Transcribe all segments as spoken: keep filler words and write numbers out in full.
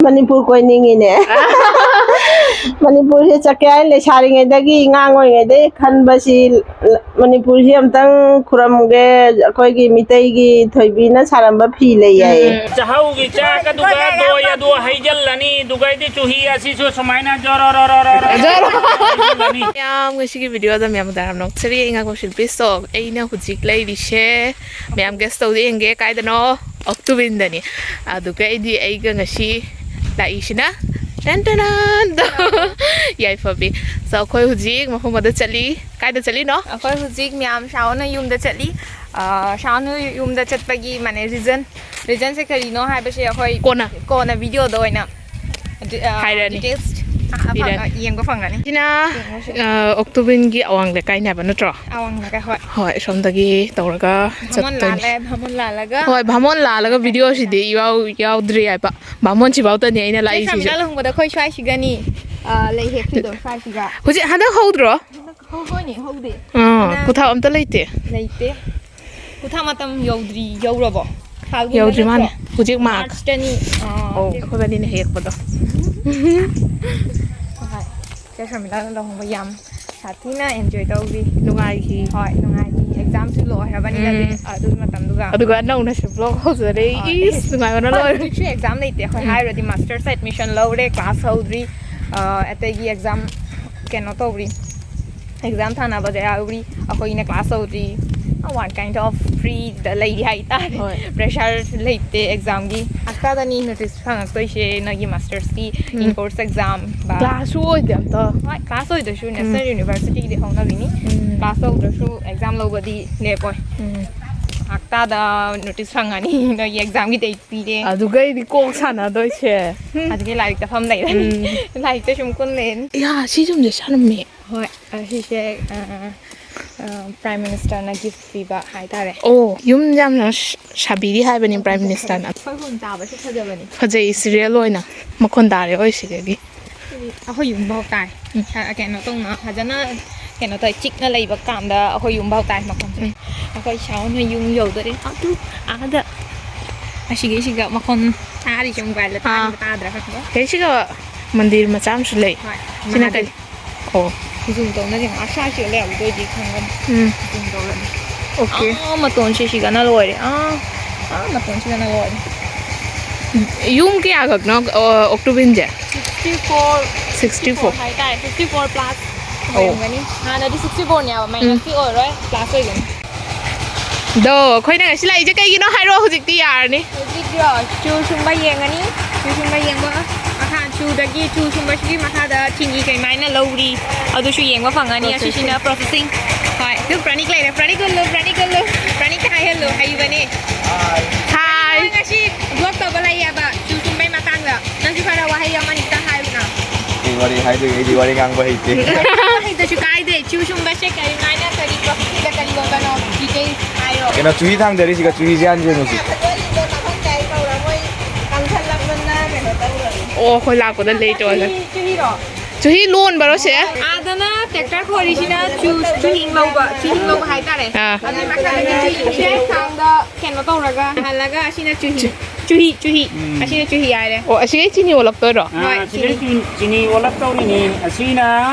ꯃꯅꯤꯄꯨꯔ ꯀꯣꯏꯅꯤꯡꯉꯤꯅꯦ꯫ ꯃꯅꯤꯄꯨꯔꯁꯦ ꯆꯠꯀꯦ ꯍꯥꯏꯅ ꯂꯩꯁꯥꯔꯤꯉꯩꯗꯒꯤ, ꯑꯉꯥꯡ ꯑꯣꯏꯔꯤꯉꯩꯗꯒꯤ ꯈꯟꯕꯁꯤ, ꯃꯅꯤꯄꯨꯔꯁꯤ ꯑꯝꯇꯪ ꯈꯨꯔꯝꯒꯦ, ꯑꯩꯈꯣꯏꯒꯤ ꯃꯤꯇꯩꯒꯤ ꯊꯣꯏꯕꯤꯅ ꯁꯥꯔꯝꯕ ꯐꯤ ꯂꯩ ꯍꯥꯏꯌꯦ꯫ ꯎꯝ, ꯆꯥꯛꯍꯥꯎꯒꯤ ꯆꯥꯛ ꯑꯗꯨꯒ ꯗꯣꯏ ꯑꯗꯨ ꯍꯩꯖꯤꯜꯂꯅꯤ, ꯑꯗꯨꯒꯩꯗꯤ ꯆꯨꯍꯤ ꯑꯁꯤꯁꯨ ꯁꯨꯃꯥꯏꯅ ꯖꯣꯔꯣ ꯔꯣ ꯔꯣ ꯔꯣ ꯔꯣ ꯖꯣꯔꯣ꯫ ꯍꯩꯖꯤꯜꯂꯅꯤ꯫ ꯃꯌꯥꯝ, ꯉꯁꯤꯒꯤ ꯚꯤꯗꯤꯑꯣꯗ ꯃꯌꯥꯝ ꯇꯥꯔꯝꯅꯣ꯫ ꯁꯤꯔꯤ ꯉꯥꯛꯄ ꯁꯤꯜꯄꯤ ꯁꯣ꯫ ꯑꯩꯅ ꯍꯧꯖꯤꯛ ꯂꯩꯔꯤꯁꯦ, ꯃꯌꯥꯝ ꯒꯦꯁ ꯇꯧꯗ ꯌꯦꯡꯒꯦ, ꯀꯥꯏꯗꯅꯣ? ꯑꯣꯛꯇꯨꯕꯤꯟꯗꯅꯤ꯫ ꯑꯗꯨꯒ ꯑꯩꯗꯤ ꯑꯩꯒ ꯉꯁꯤ ꯂꯥꯛꯏꯁꯤꯅ ꯇꯦꯟ ꯇꯦꯅꯥꯟꯗꯣ ꯌꯥꯏꯐꯕꯤ꯫ So, ꯑꯩꯈꯣꯏ ꯍꯧꯖꯤꯛ ꯃꯐꯝ ꯑꯃꯗ ꯆꯠꯂꯤ꯫ ꯀꯥꯏꯗ ꯆꯠꯂꯤꯅꯣ? ꯑꯩꯈꯣꯏ ꯍꯧꯖꯤꯛ ꯃꯌꯥꯝ ꯁꯥꯎꯅ ꯌꯨꯝꯗ ꯆꯠꯂꯤ꯫ ꯑ, ꯁꯥꯎꯅ ꯌꯨꯝꯗ ꯆꯠꯄꯒꯤ, ꯃꯥꯅꯦ, ꯔꯤꯖꯟ, ꯔꯤꯖꯟꯁꯦ ꯀꯔꯤꯅꯣ ꯍꯥꯏꯕꯁꯦ ꯑꯩꯈꯣꯏ ꯀꯣꯟꯅ꯫ ꯀꯣꯟꯅ ꯚꯤꯗꯤꯑꯣꯗ ꯑꯣꯏꯅ ꯑꯗꯨ, ꯑ, ꯍꯥꯏꯔꯅꯤ꯫ ꯗꯤꯇꯦꯜꯁ, ꯑ, ꯄꯤꯔꯅꯤ꯫ ꯐꯪ-, ꯌꯦꯡꯕ ꯐꯪꯒꯅꯤ꯫ ꯁꯤꯅ, ꯌꯦꯡꯉꯨꯁꯤ꯫ ꯑ, ꯑꯣꯛꯇꯨꯕꯤꯟꯒꯤ ꯑꯋꯥꯡ ꯂꯩꯀꯥꯏꯅꯦꯕ ꯅꯠꯇ꯭ꯔꯣ? ꯑꯋꯥꯡ ꯂꯩꯀꯥꯏ, ꯍꯣꯏ꯫ ꯍꯣꯏ, ꯁꯣꯝꯗꯒꯤ ꯇꯧꯔꯒ ꯚꯥꯃꯣꯟ ꯆꯠꯇꯣꯏꯅꯤ꯫ ꯂꯥꯜꯂꯦ, ꯚꯥꯃꯣꯟ ꯂꯥꯜꯂꯒ꯫ ꯍꯣꯏ, ꯚꯥꯃꯣꯟ ꯂꯥꯜꯂꯒ ꯚꯤꯗꯤꯑꯣꯁꯤꯗꯤ ꯏꯌꯥꯎ ꯌꯥꯎꯗ꯭ꯔꯤ ꯍꯥꯏꯕ꯫ ꯚꯥꯃꯣꯟꯁꯤꯐꯥꯎꯇꯅꯤ ꯑꯩꯅ ꯆꯦ ꯂꯥꯛꯏꯁꯤꯁꯨ꯫ ꯁꯔꯃꯤꯂꯥ ꯂꯨꯍꯣꯡꯕꯗ ꯑꯩꯈꯣꯏ ꯁ꯭ꯋꯥꯏꯁꯤꯒꯅꯤ, ꯑ, ꯂꯩ ꯍꯦꯛꯈ꯭ꯔꯤꯗꯣ ꯁ꯭ꯋꯥꯏꯁꯤꯒ꯫ ꯍꯧꯖꯤꯛ ꯍꯟꯗꯛ ꯍꯧꯗ꯭ꯔꯣ? ꯍꯣ-, ꯍꯣꯏꯅꯦ, ꯍꯧꯗꯦ꯫ ꯑꯥ, ꯑꯗꯨꯅ ꯀꯨꯊꯥ ꯑꯝꯇ ꯂꯩꯇꯦ꯫ ꯂꯩꯇꯦ꯫ ꯀꯨꯊꯥ ꯃꯇꯝ ꯌꯧꯗ꯭ꯔꯤ, ꯌꯧꯔꯕꯣ? ꯐꯥꯜꯒꯨꯟꯗ ꯌꯧꯗ꯭ꯔꯤ ꯅꯠꯇ꯭ꯔꯣ? ꯃꯥꯅꯦ꯫ ꯍꯧꯖꯤꯛ ꯃꯥꯔꯆ꯫ ꯃꯥꯔꯆꯇꯅꯤ꯫ ꯑꯥ, ꯑꯧ, ꯑꯩꯈꯣꯏꯕꯥꯅꯤꯅ ꯍꯦꯛꯄꯗꯣ꯫ ꯍꯣꯏ꯫ ꯆꯦ ꯁꯔꯃꯤꯂꯥꯅ ꯂꯨꯍꯣꯡꯕ ꯌꯥꯝ ꯁꯥꯊꯤꯅ ꯑꯦꯟꯖꯣꯏ ꯇꯧꯈꯤ꯫ ꯅꯨꯡꯉꯥꯏꯈꯤ꯫ ꯍꯣꯏ, ꯅꯨꯡꯉꯥꯏꯈꯤ꯫ ꯑꯦꯛꯖꯥꯝꯁꯨ ꯂꯣꯏꯈ꯭ꯔꯕꯅꯤꯅ ꯎꯝ꯫ ꯑꯗꯨ, ꯑꯗꯨ ꯃꯇꯝꯗꯨꯒ꯫ ꯑꯗꯨꯒ ꯅꯧꯅꯁꯨ ꯕ꯭ꯂꯣꯛ ꯍꯧꯖꯔꯦ꯫ ꯍꯣꯏ꯫ ꯏꯁ, ꯅꯨꯡꯉꯥꯏꯕꯅ ꯍꯣꯏ, ꯂꯣꯏꯔꯦ꯫ ꯍꯧꯖꯤꯛꯁꯨ ꯑꯦꯛꯖꯥꯝ ꯂꯩꯇꯦ꯫ ꯑꯩꯈꯣꯏ ꯎꯝ꯫ ꯍꯥꯏꯔꯨꯔꯗꯤ ꯃꯥꯁꯇꯔꯁ ꯑꯦꯗꯃꯤꯁꯟ ꯂꯧꯔꯦ, ꯀ꯭ꯂꯥꯁ ꯍꯧꯗ꯭ꯔꯤ꯫ ꯑ, ꯑꯇꯩꯒꯤ ꯑꯦꯛꯖꯥꯝ ꯀꯩꯅꯣ ꯇꯧꯔꯤ꯫ ꯑꯦꯛꯖꯥꯝ ꯊꯥꯅꯕꯗ ꯌꯥꯎꯔꯤ꯫ ꯑꯩꯈꯣꯏꯅ ꯀ꯭ꯂꯥꯁ ꯇꯧꯗ꯭ꯔꯤ꯫ One kind of free ꯗ ꯂꯩꯔꯤ ꯍꯥꯏꯇꯥꯔꯦ꯫ ꯍꯣꯏ꯫ ꯄ꯭ꯔꯦꯁꯔ ꯂꯩꯇꯦ ꯑꯦꯛꯖꯥꯝꯒꯤ꯫ ꯍꯞꯇꯥꯗꯅꯤ ꯅꯣꯇꯤꯁ ꯐꯪꯉꯛꯇꯣꯏꯁꯦ ꯅꯣꯏꯒꯤ ꯃꯥꯁꯇꯔꯁꯀꯤ ꯎꯝ꯫ ꯏꯟ ꯀꯣꯔꯁ ꯑꯦꯛꯖꯥꯝ꯫ ꯀ꯭ꯂꯥꯁꯁꯨ ꯑꯣꯏꯗꯦ ꯑꯝꯇ꯫ ꯍꯣꯏ, ꯀ꯭ꯂꯥꯁ ꯑꯣꯏꯗ꯭ꯔꯁꯨ ꯎꯝ꯫ ꯅꯦꯁꯅꯦꯜ ꯌꯨꯅꯤꯚꯔꯁꯤꯇꯤꯒꯤꯗꯤ ꯍꯧꯅꯕꯤꯅꯤ꯫ ꯎꯝ꯫ ꯀ꯭ꯂꯥꯁ ꯇꯧꯗ꯭ꯔꯁꯨ ꯑꯦꯛꯖꯥꯝ ꯂꯧꯕꯗꯤ ꯂꯦꯞꯄꯣꯏ꯫ ꯎꯝ꯫ ꯍꯞꯇꯥꯗ ꯅꯣꯇꯤꯁ ꯐꯪꯉꯅꯤ ꯅꯣꯏꯒꯤ ꯑꯦꯛꯖꯥꯝꯒꯤ ꯗꯦꯠ ꯄꯤꯔꯦ꯫ ꯑꯗꯨꯒꯩꯗꯤ ꯀꯣꯛ ꯁꯥꯟꯅꯗꯣꯏꯁꯦ꯫ ꯑꯗꯨꯒꯤ ꯂꯥꯏꯔꯤꯛꯇ ꯐꯝ ꯂꯩꯔꯅꯤ꯫ ꯎꯝ꯫ ꯂꯥꯏꯔꯤꯛꯇ ꯁꯨꯝ ꯀꯨꯟ ꯂꯩꯔꯅꯤ꯫ ꯌꯥ, ꯁꯤ ꯌꯨꯝꯁꯦ ꯁꯥꯔꯝꯃꯦ꯫ ꯍꯣꯏ, ꯑꯁꯤꯁꯦ, ꯑ, ꯑ, ꯄ꯭ꯔꯥꯏꯝ ꯃꯤꯅꯤꯁꯇꯔꯅ ꯒꯤꯐ ꯄꯤꯕ ꯍꯥꯏꯇꯥꯔꯦ꯫ ꯑꯣ, ꯌꯨꯝ ꯌꯥꯝꯅ ꯁ-, ꯁꯥꯕꯤꯔꯤ ꯍꯥꯏꯕꯅꯤ ꯄ꯭ꯔꯥꯏꯝ ꯃꯤꯅꯤꯁꯇꯔꯅ꯫ ꯑꯩꯈꯣꯏ ꯍꯨꯝ ꯆꯥꯕꯁꯨ ꯐꯖꯕꯅꯤ꯫ ꯐꯖꯩ, ꯁꯤꯔꯤꯌꯦꯜ ꯑꯣꯏꯅ ꯃꯈꯣꯟ ꯇꯥꯔꯦ ꯑꯩꯈꯣꯏ ꯁꯤꯗꯒꯤ꯫ ꯑꯩꯈꯣꯏ ꯌꯨꯝꯐꯥꯎ ꯇꯥꯏ꯫ ꯎꯝ꯫ ꯑ, ꯀꯩꯅꯣ ꯇꯧꯅ ꯐꯖꯅ ꯀꯩꯅꯣ ꯇꯧꯋꯦ, ꯆꯤꯛꯅ ꯂꯩꯕ ꯀꯥꯟꯗ ꯑꯩꯈꯣꯏ ꯌꯨꯝꯐꯥꯎ ꯇꯥꯏ ꯃꯈꯣꯟꯁꯦ꯫ ꯎꯝ꯫ ꯑꯩꯈꯣꯏ ꯁꯥꯎꯟ ꯍꯣꯏ ꯌꯨꯝ ꯌꯧꯗꯣꯔꯦ꯫ ꯑꯗꯨ ꯑꯥꯗ ꯑꯁꯤꯒꯤꯁꯤꯒ ꯃꯈꯣꯟ ꯇꯥꯔꯤꯁꯦ ꯑꯃꯨꯛ ꯀꯥꯏꯗ ꯑꯥ꯫ ꯇꯥꯔꯤꯕ ꯇꯥꯗ꯭ꯔꯥ ꯈꯪꯗꯦ꯫ ꯀꯩꯁꯤꯒ ꯃꯟꯗꯤꯔ ꯃꯆꯥ ꯑꯃꯁꯨ ꯂꯩ꯫ ꯍꯣꯏ, ꯁꯤꯅ ꯃꯍꯥꯗꯦꯕ꯫ ꯀꯩ? ꯑꯣ꯫ ꯖꯨꯝ ꯇꯧꯅꯁꯦ, ꯉꯥꯏꯍꯥꯛ ꯁ꯭ꯋꯥꯏꯁꯤꯗ ꯂꯩꯔꯝꯗꯣꯏꯗꯤ ꯈꯪꯒꯅꯤ꯫ ꯎꯝ꯫ ꯖꯨꯝ ꯇꯧꯔꯅꯤ꯫ ꯑꯣꯀꯦ꯫ ꯑꯥ, ꯃꯇꯣꯟꯁꯦ ꯁꯤꯒꯅ ꯂꯣꯏꯔꯦ꯫ ꯑꯥ, ꯑꯥ, ꯃꯇꯣꯟꯁꯤꯗꯅ ꯂꯣꯏꯔꯦ꯫ ꯌꯨꯝ ꯀꯌꯥꯈꯛꯅꯣ, ꯑ, ꯑꯣꯛꯇꯣꯕꯤꯟꯁꯦ? Sixty four꯫ Sixty four꯫ Sixty four ꯍꯥꯏꯇꯥꯔꯦ, fifty four plus ꯑꯣ꯫ ꯑꯣꯏꯔꯝꯒꯅꯤ꯫ ꯍꯥꯟꯅꯗꯤ sixty four ꯅꯦꯕ, ꯎꯝ꯫ Minus ꯇꯤ ꯑꯣꯏꯔꯣꯏ, plus ꯑꯣꯏꯒꯅꯤ꯫ ꯑꯗꯣ ꯑꯩꯈꯣꯏꯅ ꯉꯁꯤ ꯂꯥꯛꯏꯁꯦ ꯀꯩꯒꯤꯅꯣ ꯍꯥꯏꯔꯣ, ꯍꯧꯖꯤꯛꯇꯤ ꯌꯥꯔꯅꯤ꯫ ꯍꯧꯖꯤꯛꯇꯤꯔꯣ, ꯆꯨ ꯁꯨꯝꯕ ꯌꯦꯡꯉꯅꯤ꯫ ꯆꯨ ꯁꯨꯝꯕ ꯌꯦꯡꯕ ꯃꯈꯥ, ꯆꯨꯗꯒꯤ, ꯆꯨ ꯁꯨꯝꯕꯁꯤꯒꯤ ꯃꯈꯥꯗ ꯆꯤꯅꯤ ꯀꯩꯃꯥꯏꯅ ꯂꯧꯔꯤ, ꯑꯗꯨꯁꯨ ꯌꯦꯡꯕ ꯐꯪꯉꯅꯤ꯫ Processing꯫ ꯑꯁꯤꯁꯤꯅ processing꯫ ꯍꯣꯏ, ꯑꯗꯨ ꯄ꯭ꯔꯥꯅꯤꯛ ꯂꯩꯔꯦ꯫ ꯄ꯭ꯔꯥꯅꯤꯛ ꯎꯠꯂꯨ, ꯄ꯭ꯔꯥꯅꯤꯛ ꯎꯠꯂꯨ꯫ ꯄ꯭ꯔꯥꯅꯤꯛꯇ ꯍꯥꯏꯍꯜꯂꯨ, ꯍꯩꯕꯅꯦ꯫ ꯍꯥꯏ꯫ ꯍꯥꯏ꯫ ꯉꯁꯤ vlog ꯇꯧꯕ ꯂꯩꯌꯦꯕ, ꯆꯨ ꯁꯨꯝꯕꯩ ꯃꯇꯥꯡꯗ꯫ ꯅꯪꯁꯨ ꯈꯔ ꯋꯥꯍꯩ ꯑꯃꯅꯤꯇ ꯍꯥꯏꯌꯨꯅ꯫ ꯀꯩ ꯋꯥꯔꯤ ꯍꯥꯏꯗꯣꯏꯒꯦ? ꯑꯩꯗꯤ ꯋꯥꯔꯤ ꯉꯥꯡꯕ ꯍꯩꯇꯦ꯫ ꯍꯩꯇ꯭ꯔꯁꯨ ꯀꯥꯏꯗꯦ꯫ ꯆꯨ ꯁꯨꯝꯕꯁꯦ ꯀꯔꯤꯃꯥꯏꯅ, ꯀꯔꯤ processingꯗ ꯀꯔꯤ ꯑꯣꯏꯕꯅꯣ? Details ꯍꯥꯏꯔꯣ꯫ ꯀꯩꯅꯣ, ꯆꯨꯍꯤ ꯊꯥꯡꯗꯔꯤꯁꯤꯒ ꯆꯨꯍꯤꯁꯦ ꯍꯥꯟ ꯌꯦꯡꯉꯨꯁꯤ꯫ ꯐꯖꯅ ꯏꯪꯕ ꯃꯐꯝ ꯀꯌꯥ ꯇꯧꯔ ꯃꯣꯏ ꯀꯪꯁꯜꯂꯛꯃꯟꯅ ꯀꯩꯅꯣ ꯇꯧꯔꯕꯅꯤ꯫ ꯑꯣ, ꯑꯩꯈꯣꯏ ꯂꯥꯛꯄꯗ late ꯑꯣꯏꯔꯦ꯫ ꯆꯨꯍꯤ, ꯆꯨꯍꯤꯔꯣ? ꯆꯨꯍꯤ ꯂꯣꯟꯕꯔꯣ ꯁꯦ? ꯑꯥꯗꯅ tractor ꯈꯣꯏꯔꯤꯁꯤꯅ ꯆꯨ-, ꯆꯨꯍꯤꯡ ꯂꯧꯕ, ꯆꯨꯍꯤꯡ ꯂꯧꯕ ꯍꯥꯏꯇꯥꯔꯦ꯫ ꯑꯥ꯫ ꯑꯗꯨꯒꯤ ꯃꯈꯥꯗꯒꯤ ꯆꯨꯍꯤꯡꯁꯦ ꯊꯥꯡꯗ ꯀꯩꯅꯣ ꯇꯧꯔꯒ ꯍꯜꯂꯒ ꯑꯁꯤꯅ ꯆꯨꯍꯤ꯫ ꯆꯨ-, ꯆꯨꯍꯤ, ꯆꯨꯍꯤ꯫ ꯎꯝ꯫ ꯑꯁꯤꯅ ꯆꯨꯍꯤ ꯍꯥꯏꯔꯦ꯫ ꯑꯣ, ꯑꯁꯤꯒꯩ ꯆꯤꯅꯤ ꯑꯣꯜꯂꯛꯇꯣꯏꯔꯣ? ꯑꯥ, ꯍꯣꯏ, ꯁꯤꯗꯩ ꯆꯤꯅꯤ꯫ ꯆꯨ-, ꯆꯤꯅꯤ ꯑꯣꯜꯂꯛꯇꯧꯔꯤꯅꯤ꯫ ꯑꯁꯤꯅ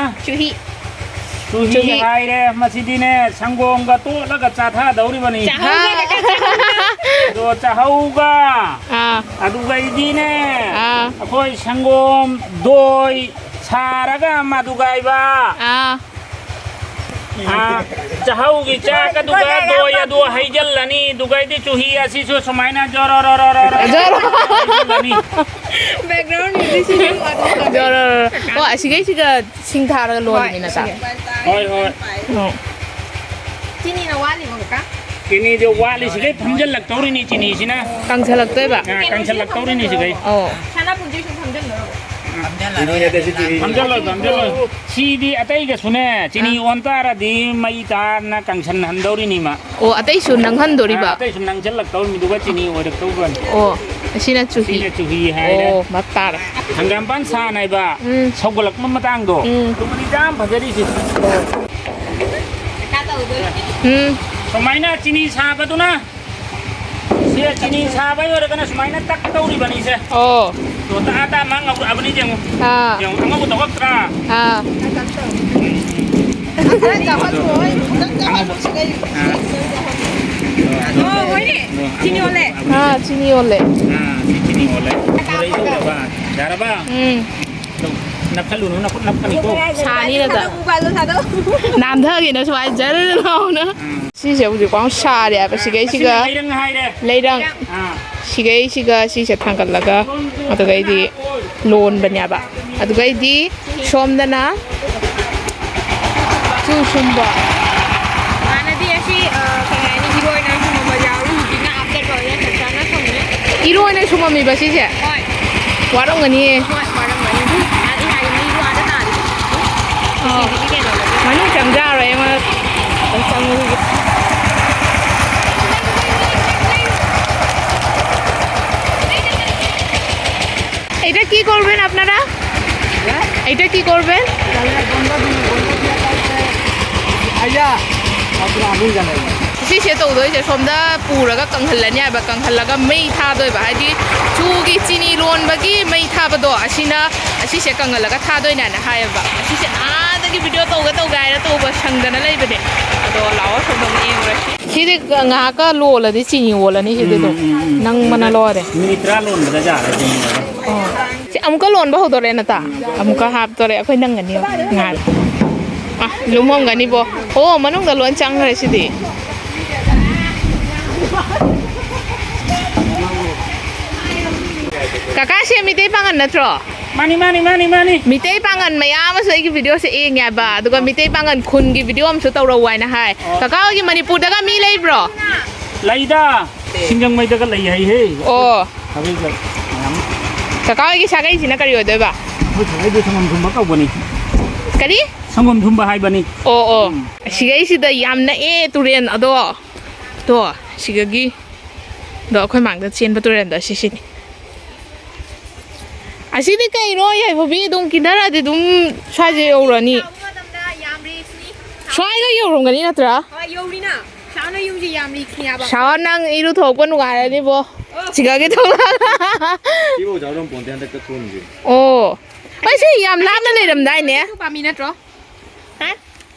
ꯆꯨꯍꯤ꯫ ꯆꯨꯍꯤ ꯆꯨꯍꯤ꯫ ꯍꯥꯏꯔꯦ, ꯃꯁꯤꯗꯤꯅꯦ, ꯁꯪꯒꯣꯝꯒ ꯇꯣꯠꯂꯒ ꯆꯥꯊꯗꯧꯔꯤꯕꯅꯤ꯫ ꯆꯥꯍꯧꯒ ꯍꯥ꯫ ꯀꯩꯀꯥ ꯆꯥꯍꯧꯒ꯫ ꯑꯗꯣ ꯆꯥꯍꯧꯒ, ꯑꯥ꯫ ꯑꯗꯨꯒꯩꯗꯤꯅꯦ, ꯑꯥ꯫ ꯑꯩꯈꯣꯏ ꯁꯪꯒꯣꯝ, ꯗꯣꯏ ꯁꯥꯔꯒ ꯃꯗꯨꯒꯥꯏꯕ꯫ ꯑꯥ꯫ ꯑꯥ, ꯆꯥꯍꯧꯒꯤ ꯆꯥꯛ ꯑꯗꯨꯒ ꯗꯣꯏ ꯑꯗꯨ ꯍꯩꯖꯤꯜꯂꯅꯤ, ꯑꯗꯨꯒꯩꯗꯤ ꯆꯨꯍꯤ ꯑꯁꯤꯁꯨ ꯁꯨꯃꯥꯏꯅ ꯖꯣꯔꯣ ꯔꯣ ꯔꯣ ꯔꯣ ꯔꯣ ꯖꯣꯔꯣ꯫ ꯍꯩꯖꯤꯜꯂꯅꯤ꯫ Background music ꯁꯤꯁꯨ ꯑꯗꯨꯝ ꯑꯣ, ꯑꯁꯤꯒꯩꯁꯤꯒ ꯁꯤꯡ ꯊꯥꯔꯒ ꯂꯣꯜꯂꯤꯃꯤ ꯍꯣꯏ, ꯅꯠꯇ꯭ꯔꯥ? ꯁꯤꯡ꯫ ꯍꯣꯏ, ꯍꯣꯏ꯫ ꯎꯝ꯫ ꯆꯤꯅꯤꯅ ꯋꯥꯠꯂꯤꯕꯣ, ꯀꯀꯥ? ꯆꯤꯅꯤꯁꯦ ꯋꯥꯠꯂꯤꯁꯤꯒꯩ ꯐꯝꯖꯜꯂꯛꯇꯧꯔꯤꯅꯤ, ꯆꯤꯅꯤꯁꯤꯅ꯫ ꯀꯪꯁꯜꯂꯛꯇꯣꯏꯕ? ꯑꯥ, ꯀꯪꯁꯜꯂꯛꯇꯧꯔꯤꯅꯤ ꯁꯤꯒꯩ꯫ ꯑꯣ꯫ ꯁꯅꯥ ꯄꯨꯟꯁꯤꯁꯨ ꯐꯝꯖꯜꯂꯣ꯫ ꯐꯝꯖꯜꯂꯣꯏ, ꯐꯝꯖꯜꯂꯣꯏ꯫ ꯁꯤꯗꯤ ꯑꯇꯩꯒꯁꯨꯅꯦ, ꯆꯤꯅꯤ ꯑꯥ꯫ ꯑꯣꯟ ꯇꯥꯔꯗꯤ ꯃꯩ ꯇꯥꯅ ꯀꯪꯁꯟꯍꯟꯗꯧꯔꯤꯅꯤꯃ꯫ ꯑꯣ, ꯑꯇꯩꯁꯨ ꯅꯪꯍꯟꯗꯣꯔꯤꯕ? ꯑꯥ, ꯑꯇꯩꯁꯨ ꯅꯪꯁꯜꯂꯛꯇꯧꯔꯤꯃꯤ, ꯑꯗꯨꯒ ꯆꯤꯅꯤ ꯑꯣꯏꯔꯛꯇꯧꯕꯅꯤ꯫ ꯑꯣ, ꯑꯁꯤꯅ ꯆꯨꯍꯤ꯫ ꯁꯤꯅ ꯆꯨꯍꯤ ꯍꯥꯏꯔꯦ꯫ ꯑꯣ, ꯚꯥꯞ ꯇꯥꯔꯦ꯫ ꯍꯪꯒꯥꯝꯄꯥꯟ ꯁꯥꯟ ꯍꯥꯏꯕ ꯎꯝ꯫ ꯁꯧꯒꯠꯂꯛꯄ ꯃꯇꯥꯡꯗꯣ, ꯎꯝ꯫ ꯑꯗꯨꯕꯨꯅꯤ ꯌꯥꯝ ꯐꯖꯔꯤꯁꯦ꯫ ꯑꯣ꯫ ꯎꯝ꯫ ꯁꯨꯃꯥꯏꯅ ꯆꯤꯅꯤ ꯁꯥꯕꯗꯨꯅ, ꯁꯦ ꯆꯤꯅꯤ ꯁꯥꯕ ꯑꯣꯏꯔꯒꯅ ꯁꯨꯃꯥꯏꯅ ꯇꯛ ꯇꯧꯔꯤꯕꯅꯤꯁꯦ꯫ ꯑꯣ꯫ ꯇꯣ ꯇꯛꯑ ꯇꯛꯑ ꯃꯥ ꯉꯧꯔꯛꯑꯕꯅꯤ ꯌꯦꯡꯉꯨ꯫ ꯑꯥ꯫ ꯌꯦꯡꯉꯨ, ꯑꯉꯧꯕ ꯊꯣꯛꯂꯛꯇ꯭ꯔꯥ? ꯑꯥ꯫ ꯈꯔ ꯆꯥꯎꯍꯜꯂꯣ, ꯈꯤꯇꯪ ꯆꯥꯎꯍꯜꯂꯣ, ꯁꯤꯗꯩ꯫ ꯑꯥ꯫ ꯑꯣ, ꯍꯣꯏꯅꯦ꯫ ꯆꯤꯅꯤ ꯑꯣꯜꯂꯦ꯫ ꯑꯥ, ꯆꯤꯅꯤ ꯑꯣꯜꯂꯦ꯫ ꯑꯥ, ꯁꯤ ꯆꯤꯅꯤ ꯑꯣꯜꯂꯦ꯫ ꯃꯣꯔꯩꯗꯣ ꯎꯔꯕ? ꯌꯥꯔꯕ? ꯎꯝ꯫ ꯅꯞꯁꯜꯂꯨꯅꯨ, ꯅꯈꯨꯠ ꯅꯞꯀꯅꯤꯀꯣ꯫ ꯁꯥꯅꯤ ꯅꯠꯇ꯫ ꯊꯥꯗꯣꯛꯎ, ꯊꯥꯗꯣꯛꯎ꯫ ꯅꯥꯟꯊꯒꯤꯅ ꯁ꯭ꯋꯥꯏ ꯖꯔ ꯂꯥꯎꯅ꯫ ꯎꯝ꯫ ꯁꯤꯁꯦ ꯍꯧꯖꯤꯛ ꯄꯥꯎ ꯁꯥꯔꯦ ꯍꯥꯏꯕ꯫ ꯑꯥ, ꯁꯤꯒꯩꯁꯤꯒ ꯃꯁꯤꯅ ꯂꯩꯔꯪ ꯍꯥꯏꯔꯦ꯫ ꯂꯩꯔꯪ꯫ ꯑꯥ꯫ ꯁꯤꯒꯩꯁꯤꯒ ꯁꯤꯁꯦ ꯊꯥꯡꯒꯠꯂꯒ ꯑꯗꯨꯒꯩꯗꯤ ꯂꯣꯟꯕꯅꯦꯕ꯫ ꯑꯗꯨꯒꯩꯗꯤ ꯁꯣꯝꯗꯅ ꯆꯨ ꯁꯨꯝꯕ꯫ ꯍꯥꯟꯅꯗꯤ ꯑꯁꯤ, ꯑ, ꯀꯩ ꯍꯥꯏꯅꯤ, ꯏꯔꯣꯏꯅ ꯁꯨꯝꯕ ꯌꯥꯎꯔꯤ, ꯍꯧꯖꯤꯛꯅ ꯑꯞꯗꯦꯠ ꯑꯣꯏꯔꯦ, ꯆꯞ ꯆꯥꯅ ꯊꯝꯃꯦ꯫ ꯏꯔꯣꯏꯅ ꯁꯨꯝꯃꯝꯃꯤꯕ ꯁꯤꯁꯦ? ꯍꯣꯏ꯫ ꯋꯥꯔꯝꯒꯅꯤꯌꯦ꯫ ꯍꯣꯏ, ꯋꯥꯔꯝꯒꯅꯤ꯫ ꯑꯗꯨ ꯍꯥꯏꯗꯤ ꯍꯥꯏꯗꯤ ꯃꯤꯁꯨ ꯑꯥꯗ ꯇꯥꯔꯤ꯫ ꯑꯥ꯫ ꯁꯤꯁꯤꯒꯤ ꯀꯩꯅꯣꯗꯗꯤ꯫ ꯃꯅꯨꯡ ꯆꯪꯖꯔꯔꯣꯏ, ꯑꯩꯉꯣꯟꯗ ꯆꯪꯉꯨꯈꯤꯒꯦ꯫ এটা কি করবেন আপনারা? হ্যাঁ? এটা কি করবেন? তাহলে বন্ধ দিন, বন্ধ দিয়ে কালকে আইয়া, তারপরে আগুন জ্বালাইবো। ꯁꯤꯁꯦ ꯇꯧꯗꯣꯏꯁꯦ ꯁꯣꯝꯗ ꯄꯨꯔꯒ ꯀꯪꯍꯜꯂꯅꯤ ꯍꯥꯏꯕ, ꯀꯪꯍꯜꯂꯒ ꯃꯩ ꯊꯥꯗꯣꯏꯕ, ꯍꯥꯏꯗꯤ ꯆꯨꯒꯤ ꯆꯤꯅꯤ ꯂꯣꯟꯕꯒꯤ ꯃꯩ ꯊꯥꯕꯗꯣ, ꯑꯁꯤꯅ, ꯑꯁꯤꯁꯦ ꯀꯪꯍꯜꯂꯒ ꯊꯥꯗꯣꯏꯅꯦꯅ ꯍꯥꯏꯌꯦꯕ꯫ ꯑꯁꯤꯁꯦ ꯑꯥꯗꯒꯤ ꯚꯤꯗꯤꯑꯣ ꯇꯧꯒꯦ ꯇꯧꯒꯦ ꯍꯥꯏꯔ ꯇꯧꯕ ꯁꯪꯗꯅ ꯂꯩꯕꯅꯦ꯫ ꯑꯗꯣ ꯂꯥꯛꯑꯣ ꯁꯣꯝꯗ ꯑꯃꯨꯛ ꯌꯦꯡꯉꯨꯔꯁꯤ꯫ ꯁꯤꯗꯤ ꯉꯥꯏꯍꯥꯛꯀ ꯂꯣꯜꯂꯗꯤ ꯆꯤꯅꯤ ꯑꯣꯜꯂꯅꯤ ꯁꯤꯗꯤ ꯑꯗꯨꯝ꯫ ꯎꯝ, ꯎꯝ, ꯎꯝ꯫ ꯅꯪꯕꯅ ꯂꯣꯏꯔꯦ꯫ ꯃꯤꯅꯤꯠ ꯇꯔꯥ ꯂꯣꯟꯕꯗ ꯌꯥꯔꯦ ꯆꯤꯅꯤ ꯑꯣꯜꯂꯦ꯫ ꯑꯣ꯫ ꯁꯤ ꯑꯃꯨꯛꯀ ꯂꯣꯟꯕ ꯍꯧꯗꯣꯔꯦ ꯅꯇꯥ꯫ ꯑꯃꯨꯛꯀ ꯍꯥꯞꯇꯣꯔꯦ꯫ ꯑꯩꯈꯣꯏ ꯅꯪꯒꯅꯤ ꯉꯥꯏꯔꯣ꯫ ꯑ, ꯂꯨꯝꯃꯝꯒꯅꯤꯕꯣ꯫ ꯑꯣ, ꯃꯅꯨꯡꯗ ꯂꯣꯏ ꯆꯪꯈ꯭ꯔꯦ ꯁꯤꯗꯤ꯫ ꯀꯀꯥ, ꯁꯤ ꯃꯤꯇꯩ ꯄꯥꯡꯒꯜ ꯅꯠꯇ꯭ꯔꯣ? ꯃꯥꯅꯤ, ꯃꯥꯅꯤ, ꯃꯥꯅꯤ, ꯃꯥꯅꯤ꯫ ꯃꯤꯇꯩ ꯄꯥꯡꯒꯜ ꯃꯌꯥꯝ ꯑꯃꯁꯨ ꯑꯩꯒꯤ ꯚꯤꯗꯤꯑꯣꯁꯦ ꯌꯦꯡꯉꯦ ꯍꯥꯏꯕ, ꯑꯗꯨꯒ ꯃꯤꯇꯩ ꯄꯥꯡꯒꯜ ꯈꯨꯟꯒꯤ ꯚꯤꯗꯤꯑꯣ ꯑꯃꯁꯨ ꯇꯧꯔꯛꯎ ꯍꯥꯏꯅ ꯍꯥꯏ꯫ ꯑꯣ꯫ ꯀꯀꯥ ꯍꯣꯏꯒꯤ ꯃꯅꯤꯄꯨꯔꯗꯒ ꯃꯤ ꯂꯩꯕ꯭ꯔꯣ? ꯂꯩꯗ, ꯁꯤꯡꯖꯃꯩꯗꯒ ꯂꯩ ꯍꯥꯏꯍꯦ꯫ ꯑꯣ꯫ ꯁꯥꯒꯩꯒ ꯃꯌꯥꯝ꯫ ꯀꯀꯥ ꯍꯣꯏꯒꯤ ꯁꯥꯒꯩꯁꯤꯅ ꯀꯔꯤ ꯑꯣꯏꯗꯣꯏꯕ? ꯑꯩꯈꯣꯏ ꯁꯥꯒꯩꯗꯤ ꯁꯪꯒꯣꯝ ꯊꯨꯝꯕ ꯀꯧꯕꯅꯤ꯫ ꯀꯔꯤ? ꯁꯪꯒꯣꯝ ꯊꯨꯝꯕ ꯍꯥꯏꯕꯅꯤ꯫ ꯑꯣ, ꯑꯣ꯫ ꯎꯝ꯫ ꯁꯤꯒꯩꯁꯤꯗ ꯌꯥꯝ ꯅꯛꯑꯦ ꯇꯨꯔꯦꯟ ꯑꯗꯣ꯫ ꯇꯣ, ꯁꯤꯒꯒꯤ꯫ ꯑꯗꯣ ꯑꯩꯈꯣꯏ ꯃꯥꯡꯗ ꯆꯦꯟꯕ ꯇꯨꯔꯦꯟꯗꯣ ꯁꯤꯁꯤꯅꯤ꯫ ꯑꯁꯤꯗꯤ ꯀꯩꯅꯣ, ꯌꯥꯏꯐꯕꯤ? ꯑꯗꯨꯝ ꯀꯤꯟꯊꯔꯛꯑꯗꯤ ꯑꯗꯨꯝ ꯁ꯭ꯋꯥꯏꯁꯦ ꯌꯧꯔꯅꯤ꯫ ꯁꯥꯕ ꯃꯇꯝꯗ ꯌꯥꯝ ꯔꯤꯛꯁꯅꯤ꯫ ꯀꯥꯏꯒ ꯌꯧꯔꯝꯒꯅꯤ ꯅꯠꯇ꯭ꯔꯥ? ꯍꯣꯏ, ꯌꯧꯔꯤꯅ꯫ ꯁꯥꯅ ꯌꯨꯝꯁꯦ ꯌꯥꯝ ꯔꯤꯛꯁꯅꯦꯕ꯫ ꯁꯥ, ꯅꯪ ꯏꯔꯨꯊꯣꯛꯄ ꯅꯨꯡꯉꯥꯏꯔꯅꯤꯕꯣ꯫ ꯑꯣ꯫ ꯁꯤꯒꯒꯤ ꯊꯣꯛꯂꯛꯑꯒ꯫ ꯁꯤꯕꯨ ꯑꯣꯖꯥ ꯎꯔꯝꯄꯣꯟꯇꯦ ꯍꯟꯗꯛꯇ ꯊꯣꯡꯁꯦ꯫ ꯑꯣ꯫ ꯑꯩ ꯁꯤ ꯌꯥꯝ ꯂꯥꯞꯅ ꯂꯩꯔꯝꯗꯥꯏꯅꯦ꯫ ꯆꯨ ꯄꯥꯝꯕꯤ ꯅꯠꯇ꯭ꯔꯣ? ꯍꯥ?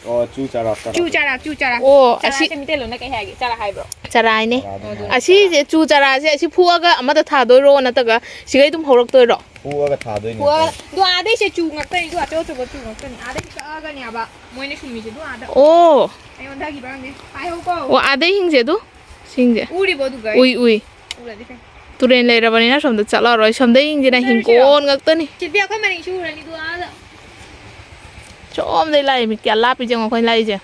ꯑꯣ, ꯆꯨ ꯆꯥꯔꯥ, ꯆꯥꯔꯥ꯫ ꯆꯨ ꯆꯥꯔꯥ, ꯆꯨ ꯆꯥꯔꯥ꯫ ꯑꯣ, ꯆꯥꯔꯥ ꯑꯁꯤ ꯍꯥꯏꯁꯦ ꯃꯤꯇꯩꯂꯣꯟꯗ ꯀꯩ ꯍꯥꯏꯒꯦ? ꯆꯥꯔꯥ ꯍꯥꯏꯕ꯭ꯔꯣ? ꯆꯥꯔꯥ ꯍꯥꯏꯅꯦ꯫ ꯆꯥꯔꯥ ꯑꯗꯨꯝ ꯍꯥꯏ꯫ ꯑꯁꯤꯁꯦ ꯆꯨ ꯆꯥꯔꯥꯁꯦ ꯑꯁꯤ ꯐꯨꯛꯑꯒ ꯑꯃꯗ ꯊꯥꯗꯣꯏꯔꯣ ꯅꯠꯇ꯭ꯔꯒ ꯁꯤꯒꯩ ꯑꯗꯨꯝ ꯍꯧꯔꯛꯇꯣꯏꯔꯣ? ꯐꯨꯛꯑꯒ ꯊꯥꯗꯣꯏꯅꯦ꯫ ꯐꯨꯛꯑꯒ, ꯑꯗꯣ ꯑꯥꯗꯩꯁꯦ ꯆꯨ ꯉꯥꯛꯇꯅꯤ, ꯑꯗꯣ ꯑꯆꯧ ꯑꯆꯧꯕ ꯆꯨ ꯉꯥꯛꯇꯅꯤ꯫ ꯑꯥꯗꯩ ꯀꯛꯑꯒꯅꯦꯕ ꯃꯣꯏꯅ ꯁꯨꯝꯃꯤꯁꯦ, ꯑꯗꯣ ꯑꯥꯗ꯫ ꯑꯣ꯫ ꯑꯩꯉꯣꯟꯗꯒꯤ ꯕꯥꯡꯅꯦ꯫ ꯄꯥꯏꯍꯧꯀꯣ꯫ ꯑꯣ, ꯑꯥꯗꯩ ꯍꯤꯡꯁꯦ ꯑꯗꯨ? ꯁꯤꯡꯁꯦ꯫ ꯎꯔꯤꯕꯣ ꯑꯗꯨꯒ? ꯎꯏ, ꯎꯏ꯫ ꯎꯔꯗꯤ ꯐꯩ꯫ ꯇꯨꯔꯦꯟ ꯂꯩꯔꯕꯅꯤꯅ ꯁꯣꯝꯗ ꯆꯠꯂꯔꯣꯏ꯫ ꯁꯣꯝꯗ ꯌꯦꯡꯁꯤꯅ ꯆꯠꯂꯔꯣꯏꯁꯤꯔꯣ? ꯍꯤꯡꯒꯣꯜ ꯉꯥꯛꯇꯅꯤ꯫ ꯆꯤꯠꯄꯤ, ꯑꯩꯈꯣꯏ ꯃꯅꯤꯡꯁꯨ ꯎꯔꯅꯤ ꯑꯗꯨ ꯑꯥꯗ꯫ ꯁꯣꯝꯗꯩ ꯂꯥꯛꯏ ꯃꯤ ꯀꯌꯥ ꯂꯥꯞꯄꯤꯁꯦ ꯌꯦꯡꯉꯣ ꯑꯩꯈꯣꯏꯅ ꯂꯥꯛꯏꯁꯦ꯫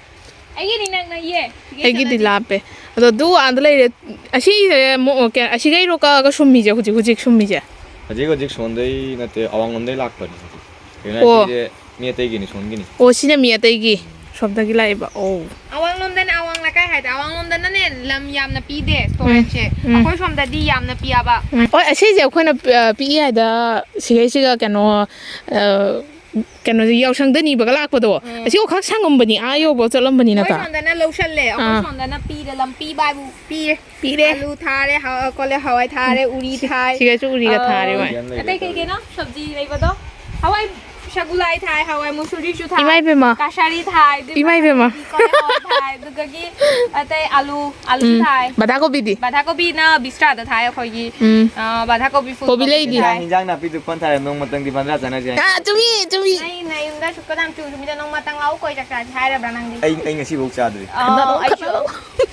ꯑꯩꯒꯤꯗꯤ ꯅꯛꯅꯩꯌꯦ꯫ ꯁꯤꯒꯩ ꯑꯩꯒꯤꯗꯤ ꯆꯠꯂꯗꯤ꯫ ꯂꯥꯞꯄꯦ꯫ ꯑꯗꯣ ꯑꯗꯨ ꯑꯥꯗ ꯂꯩꯔꯦ꯫ ꯑꯁꯤꯁꯦ ꯑꯃꯨꯛ ꯀꯌꯥ-, ꯑꯁꯤꯒꯩꯔꯣ ꯀꯛꯑꯒ ꯁꯨꯝꯃꯤꯁꯦ ꯍꯧꯖꯤꯛ, ꯍꯧꯖꯤꯛ ꯁꯨꯝꯃꯤꯁꯦ? ꯍꯧꯖꯤꯛ, ꯍꯧꯖꯤꯛ ꯁꯣꯟꯗꯩ ꯅꯠꯇꯦ, ꯑꯋꯥꯡꯂꯣꯝꯗꯩ ꯂꯥꯛꯄꯅꯤ꯫ ꯀꯩꯅꯣ ꯑꯣ꯫ ꯍꯥꯏꯁꯤꯗꯤ ꯃꯤ ꯑꯇꯩꯒꯤꯅꯤ, ꯁꯣꯝꯒꯤꯅꯤ꯫ ꯑꯣ, ꯁꯤꯅ ꯃꯤ ꯑꯇꯩꯒꯤ꯫ ꯁꯣꯝꯗꯒꯤ ꯂꯥꯛꯏꯕ꯫ ꯑꯣ꯫ ꯑꯋꯥꯡꯂꯣꯝꯗꯅ ꯑꯋꯥꯡ ꯂꯩꯀꯥꯏ ꯍꯥꯏꯗꯤ ꯑꯋꯥꯡꯂꯣꯝꯗꯅꯅꯦ ꯂꯝ ꯌꯥꯝꯅ ꯄꯤꯗꯦ, ꯎꯝ, ꯁꯣꯔꯦꯟꯁꯦ꯫ ꯎꯝ꯫ ꯑꯩꯈꯣꯏ ꯁꯣꯝꯗꯗꯤ ꯌꯥꯝꯅ ꯄꯤꯌꯥꯕ꯫ ꯎꯝ꯫ ꯍꯣꯏ, ꯑꯁꯤꯁꯦ ꯑꯩꯈꯣꯏꯅ ꯄꯤ-, ꯑ, ꯄꯤꯛꯏ ꯍꯥꯏꯗ ꯁꯤꯒꯩꯁꯤꯒ ꯀꯩꯅꯣ, ꯑ, ꯀꯩꯅꯣꯁꯦ ꯌꯥꯎꯁꯪꯗ ꯅꯤꯕꯒ ꯂꯥꯛꯄꯗꯣ꯫ ꯎꯝ꯫ ꯑꯁꯤ ꯈꯛ ꯁꯪꯉꯝꯕꯅꯤ, ꯑꯥ ꯌꯧꯕ ꯆꯠꯂꯝꯕꯅꯤꯅ ꯑꯩꯈꯣꯏ ꯇꯥ꯫ ꯁꯣꯝꯗꯅ ꯂꯧꯁꯜꯂꯦ, ꯑꯩꯈꯣꯏ ꯑꯥ꯫ ꯁꯣꯝꯗꯅ ꯄꯤꯔꯦ, ꯂꯝ ꯄꯤꯕ ꯍꯥꯏꯕꯨ ꯄꯤꯔꯦ꯫ ꯄꯤꯔꯦ꯫ ꯑꯂꯨ ꯊꯥꯔꯦ, ꯍꯋꯥ-, ꯀꯣꯂꯦ ꯍꯋꯥꯏ ꯊꯥꯔꯦ, ꯎꯔꯤ ꯊꯥꯏ꯫ ꯁꯤꯒꯁꯨ ꯎꯔꯤꯒ ꯑ, ꯊꯥꯔꯦ, ꯍꯣꯏ꯫ ꯑꯇꯩ ꯀꯩ ꯀꯩꯅꯣ ꯁꯕꯖꯤ ꯂꯩꯕꯗꯣ? ꯍꯋꯥꯏ ꯁꯒꯨꯂꯥꯏ ꯊꯥꯏ, ꯍꯋꯥꯏ ꯃꯨꯁꯨꯔꯤꯁꯨ ꯊꯥꯏ, ꯏꯃꯥ ꯏꯕꯦꯝꯃ꯫ ꯀꯥꯁꯥꯔꯤ ꯊꯥꯏ, ꯑꯗꯨꯒ ꯏꯃꯥ ꯏꯕꯦꯝꯃ꯫ ꯀꯣꯂꯦ ꯍꯋꯥꯏ ꯊꯥꯏ, ꯑꯗꯨꯗꯒꯤ ꯑꯇꯩ ꯑꯂꯨ, ꯑꯂꯨꯁꯨ ꯎꯝ꯫ ꯊꯥꯏ꯫ ꯕꯟꯙꯥ ꯀꯣꯕꯤꯗꯤ? ꯕꯟꯙꯥ ꯀꯣꯕꯤꯅ ꯕꯤꯁꯇ꯭ꯔꯥꯗ ꯊꯥꯏ ꯑꯩꯈꯣꯏꯒꯤ꯫ ꯎꯝ꯫ ꯑ, ꯕꯟꯙꯥ ꯀꯣꯕꯤ, ꯐꯨꯜ ꯀꯣꯕꯤ ꯀꯣꯕꯤꯁꯨ ꯂꯩꯗꯤ? ꯊꯥꯏ꯫ ꯏꯟꯖꯥꯡ ꯅꯥꯄꯤꯗꯨ ꯐꯟ ꯊꯥꯔꯦ, ꯅꯣꯡꯃꯇꯪꯗꯤ ꯕꯟꯗ꯭ꯔꯥ ꯆꯥꯅꯁꯦ ꯍꯥꯏ꯫ ꯑꯥ, ꯆꯨꯝꯃꯤ, ꯆꯨꯝꯃꯤ꯫ ꯅꯪ ꯅꯌꯨꯝꯗ ꯁꯨꯛꯀꯗꯥꯡ ꯆꯨ ꯅꯨꯃꯤꯠꯇ ꯅꯣꯡꯃꯇꯪ ꯂꯥꯛꯎ ꯀꯣꯏ ꯆꯥꯛ ꯆꯥꯁꯦ ꯍꯥꯏꯔꯕ꯭ꯔꯥ ꯅꯪꯗꯤ? ꯑꯩ, ꯑꯩ ꯉꯁꯤꯐꯥꯎ ꯆꯥꯗ꯭ꯔꯤ꯫ ꯑ, ꯈꯟꯅꯔꯣ, ꯑꯩꯁꯨ ꯈꯟꯅꯔꯣ꯫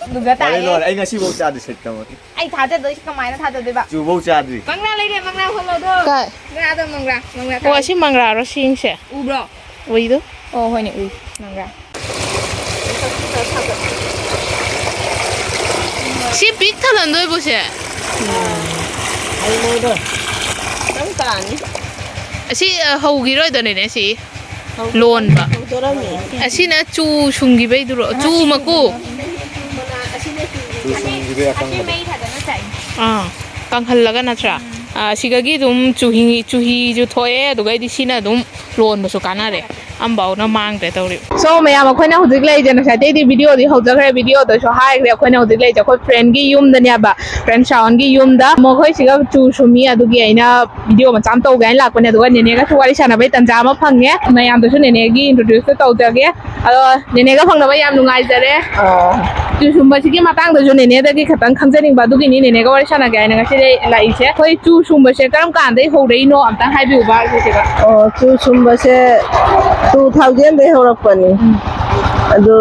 ꯑꯗꯨꯒ ꯂꯣꯏꯔꯦ, ꯇꯥꯏꯌꯦ꯫ ꯂꯣꯏꯔꯦ, ꯑꯩ ꯉꯁꯤꯐꯥꯎ ꯆꯥꯗ꯭ꯔꯤ, ꯁꯛꯇꯃꯛꯀꯤ꯫ ꯑꯩ ꯊꯥꯖꯗꯣꯏꯁꯤ ꯀꯃꯥꯏꯅ ꯊꯥꯖꯗꯣꯏꯕ? ꯆꯨꯕꯧ ꯆꯥꯗ꯭ꯔꯤ꯫ ꯃꯪꯂꯥ ꯂꯩꯔꯦ, ꯃꯪꯂꯥ ꯍꯣꯜꯂꯣꯗꯣ꯫ ꯀꯥꯏ? ꯃꯪꯂꯥꯗꯣ, ꯃꯪꯂꯥ, ꯃꯪꯂꯥ ꯑꯣ, ꯊꯥꯏ꯫ ꯑꯁꯤ ꯃꯪꯒ꯭ꯔꯥꯔꯣ ꯁꯤꯡꯁꯦ? ꯎꯕ꯭ꯔꯣ? ꯎꯏꯗꯨ? ꯑꯣ, ꯍꯣꯏꯅꯦ, ꯎꯏ, ꯃꯪꯒ꯭ꯔꯥ꯫ ꯁꯤ ꯄꯤꯛ ꯊꯜꯍꯟꯗꯣꯏꯕꯨ ꯁꯦ? ꯍꯩ ꯃꯣꯏꯗ꯫ ꯅꯪ ꯇꯥꯅꯤ꯫ ꯑꯁꯤ, ꯑ, ꯍꯧꯈꯤꯔꯣꯏꯗꯅꯤꯅꯦ ꯁꯤ꯫ ꯂꯣꯟꯕ꯫ ꯍꯧꯗꯣꯔꯝꯃꯦ꯫ ꯑꯁꯤꯅ ꯆꯨ ꯁꯨꯡꯈꯤꯕꯩꯗꯨꯔꯣ? ꯆꯨ ꯃꯀꯨ? ꯆꯨ ꯁꯨꯡꯈꯤꯕꯩ ꯑꯀꯪꯕꯗꯣ꯫ ꯑꯥ, ꯀꯪꯍꯜꯂꯒ ꯅꯠꯇ꯭ꯔꯥ? ꯑꯥ, ꯁꯤꯗꯒꯤ ꯑꯗꯨꯝ ꯆꯨꯍꯤ, ꯆꯨꯍꯤꯁꯨ ꯊꯣꯛꯑꯦ, ꯑꯗꯨꯒꯩꯗꯤ ꯁꯤꯅ ꯑꯗꯨꯝ ꯂꯣꯟꯕꯁꯨ ꯀꯥꯟꯅꯔꯦ꯫ ꯑꯝꯐꯥꯎꯅ ꯃꯥꯡꯗ꯭ꯔꯦ ꯇꯧꯔꯤꯕ꯫ So, ꯃꯌꯥꯝ, ꯑꯩꯈꯣꯏꯅ ꯍꯧꯖꯤꯛ ꯂꯩꯔꯤꯁꯦ, ꯉꯁꯥꯏꯗꯩꯗꯤ videoꯗꯤ ꯍꯧꯖꯈ꯭ꯔꯦ, videoꯗꯁꯨ ꯍꯥꯏꯈ꯭ꯔꯦ, ꯑꯩꯈꯣꯏꯅ ꯍꯧꯖꯤꯛ ꯂꯩꯔꯤꯁꯦ ꯑꯩꯈꯣꯏ friendꯒꯤ ꯌꯨꯝꯗꯅꯦꯕ, friend ꯁꯥꯎꯟꯒꯤ ꯌꯨꯝꯗ꯫ ꯃꯈꯣꯏꯁꯤꯒ ꯆꯨ ꯁꯨꯝꯃꯤ, ꯑꯗꯨꯒꯤ ꯑꯩꯅ video ꯃꯆꯥ ꯑꯃ ꯇꯧꯒꯦ ꯍꯥꯏꯅ ꯂꯥꯛꯄꯅꯦ, ꯑꯗꯨꯒ ꯅꯦꯅꯦꯒꯁꯨ ꯋꯥꯔꯤ ꯁꯥꯟꯅꯕꯩ ꯇꯟꯖꯥ ꯑꯃ ꯐꯪꯉꯦ꯫ ꯃꯌꯥꯝꯗꯁꯨ ꯅꯦꯅꯦꯒꯤ introduceꯇꯣ ꯇꯧꯖꯒꯦ꯫ ꯑꯗꯣ, ꯅꯦꯅꯦꯒ ꯐꯪꯅꯕ ꯌꯥꯝ ꯅꯨꯡꯉꯥꯏꯖꯔꯦ꯫ ꯑꯥ꯫ ꯆꯨ ꯁꯨꯝꯕꯁꯤꯒꯤ ꯃꯇꯥꯡꯗꯁꯨ ꯅꯦꯅꯦꯗꯒꯤ ꯈꯤꯇꯪ ꯈꯪꯖꯅꯤꯡꯕ, ꯑꯗꯨꯒꯤꯅꯤ ꯅꯦꯅꯦꯒ ꯋꯥꯔꯤ ꯁꯥꯟꯅꯒꯦ ꯍꯥꯏꯅ ꯉꯁꯤꯗꯤ ꯂꯥꯛꯏꯁꯦ꯫ ꯑꯩꯈꯣꯏ ꯆꯨ ꯁꯨꯝꯕꯁꯦ ꯀꯔꯝ ꯀꯥꯟꯗꯩ ꯍꯧꯔꯛꯏꯅꯣ ꯑꯝꯇꯪ ꯍꯥꯏꯕꯤꯌꯨꯕ ꯁꯤꯁꯤꯒ꯫ ꯑꯣ, ꯆꯨ ꯁꯨꯝꯕꯁꯦ two thousandꯗꯩ ꯍꯧꯔꯛꯄꯅꯤ꯫ ꯎꯝ꯫ ꯑꯗꯨ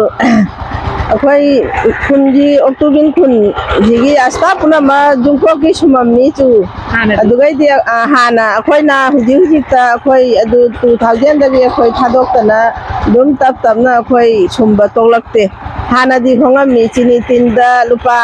ꯑꯩꯈꯣꯏ ꯈꯨꯟꯒꯤ, ꯑꯣꯛꯇꯨꯕꯤꯟ ꯈꯨꯟꯁꯤꯒꯤ ꯑꯁꯇꯥ ꯄꯨꯝꯅꯃꯛ ꯖꯨꯡꯀꯣꯛꯀꯤ ꯁꯨꯝꯃꯝꯅꯤ ꯆꯨ꯫ ꯍꯥꯟꯅꯗꯤ? ꯑꯗꯨꯒꯩꯗꯤ, ꯑ, ꯍꯥꯟꯅ ꯑꯩꯈꯣꯏꯅ ꯍꯧꯖꯤꯛ ꯍꯧꯖꯤꯛꯇ ꯑꯩꯈꯣꯏ ꯑꯗꯨ two thousandꯗꯒꯤ ꯑꯩꯈꯣꯏ ꯊꯥꯗꯣꯛꯇꯅ ꯑꯗꯨꯝ ꯇꯞ ꯇꯞꯅ ꯑꯩꯈꯣꯏ ꯁꯨꯝꯕ ꯇꯣꯛꯂꯛꯇꯦ꯫ ꯍꯥꯟꯅꯗꯤ ꯍꯣꯡꯉꯝꯃꯤ, ꯆꯤꯅꯤ ꯇꯤꯟꯗ ꯂꯨꯄꯥ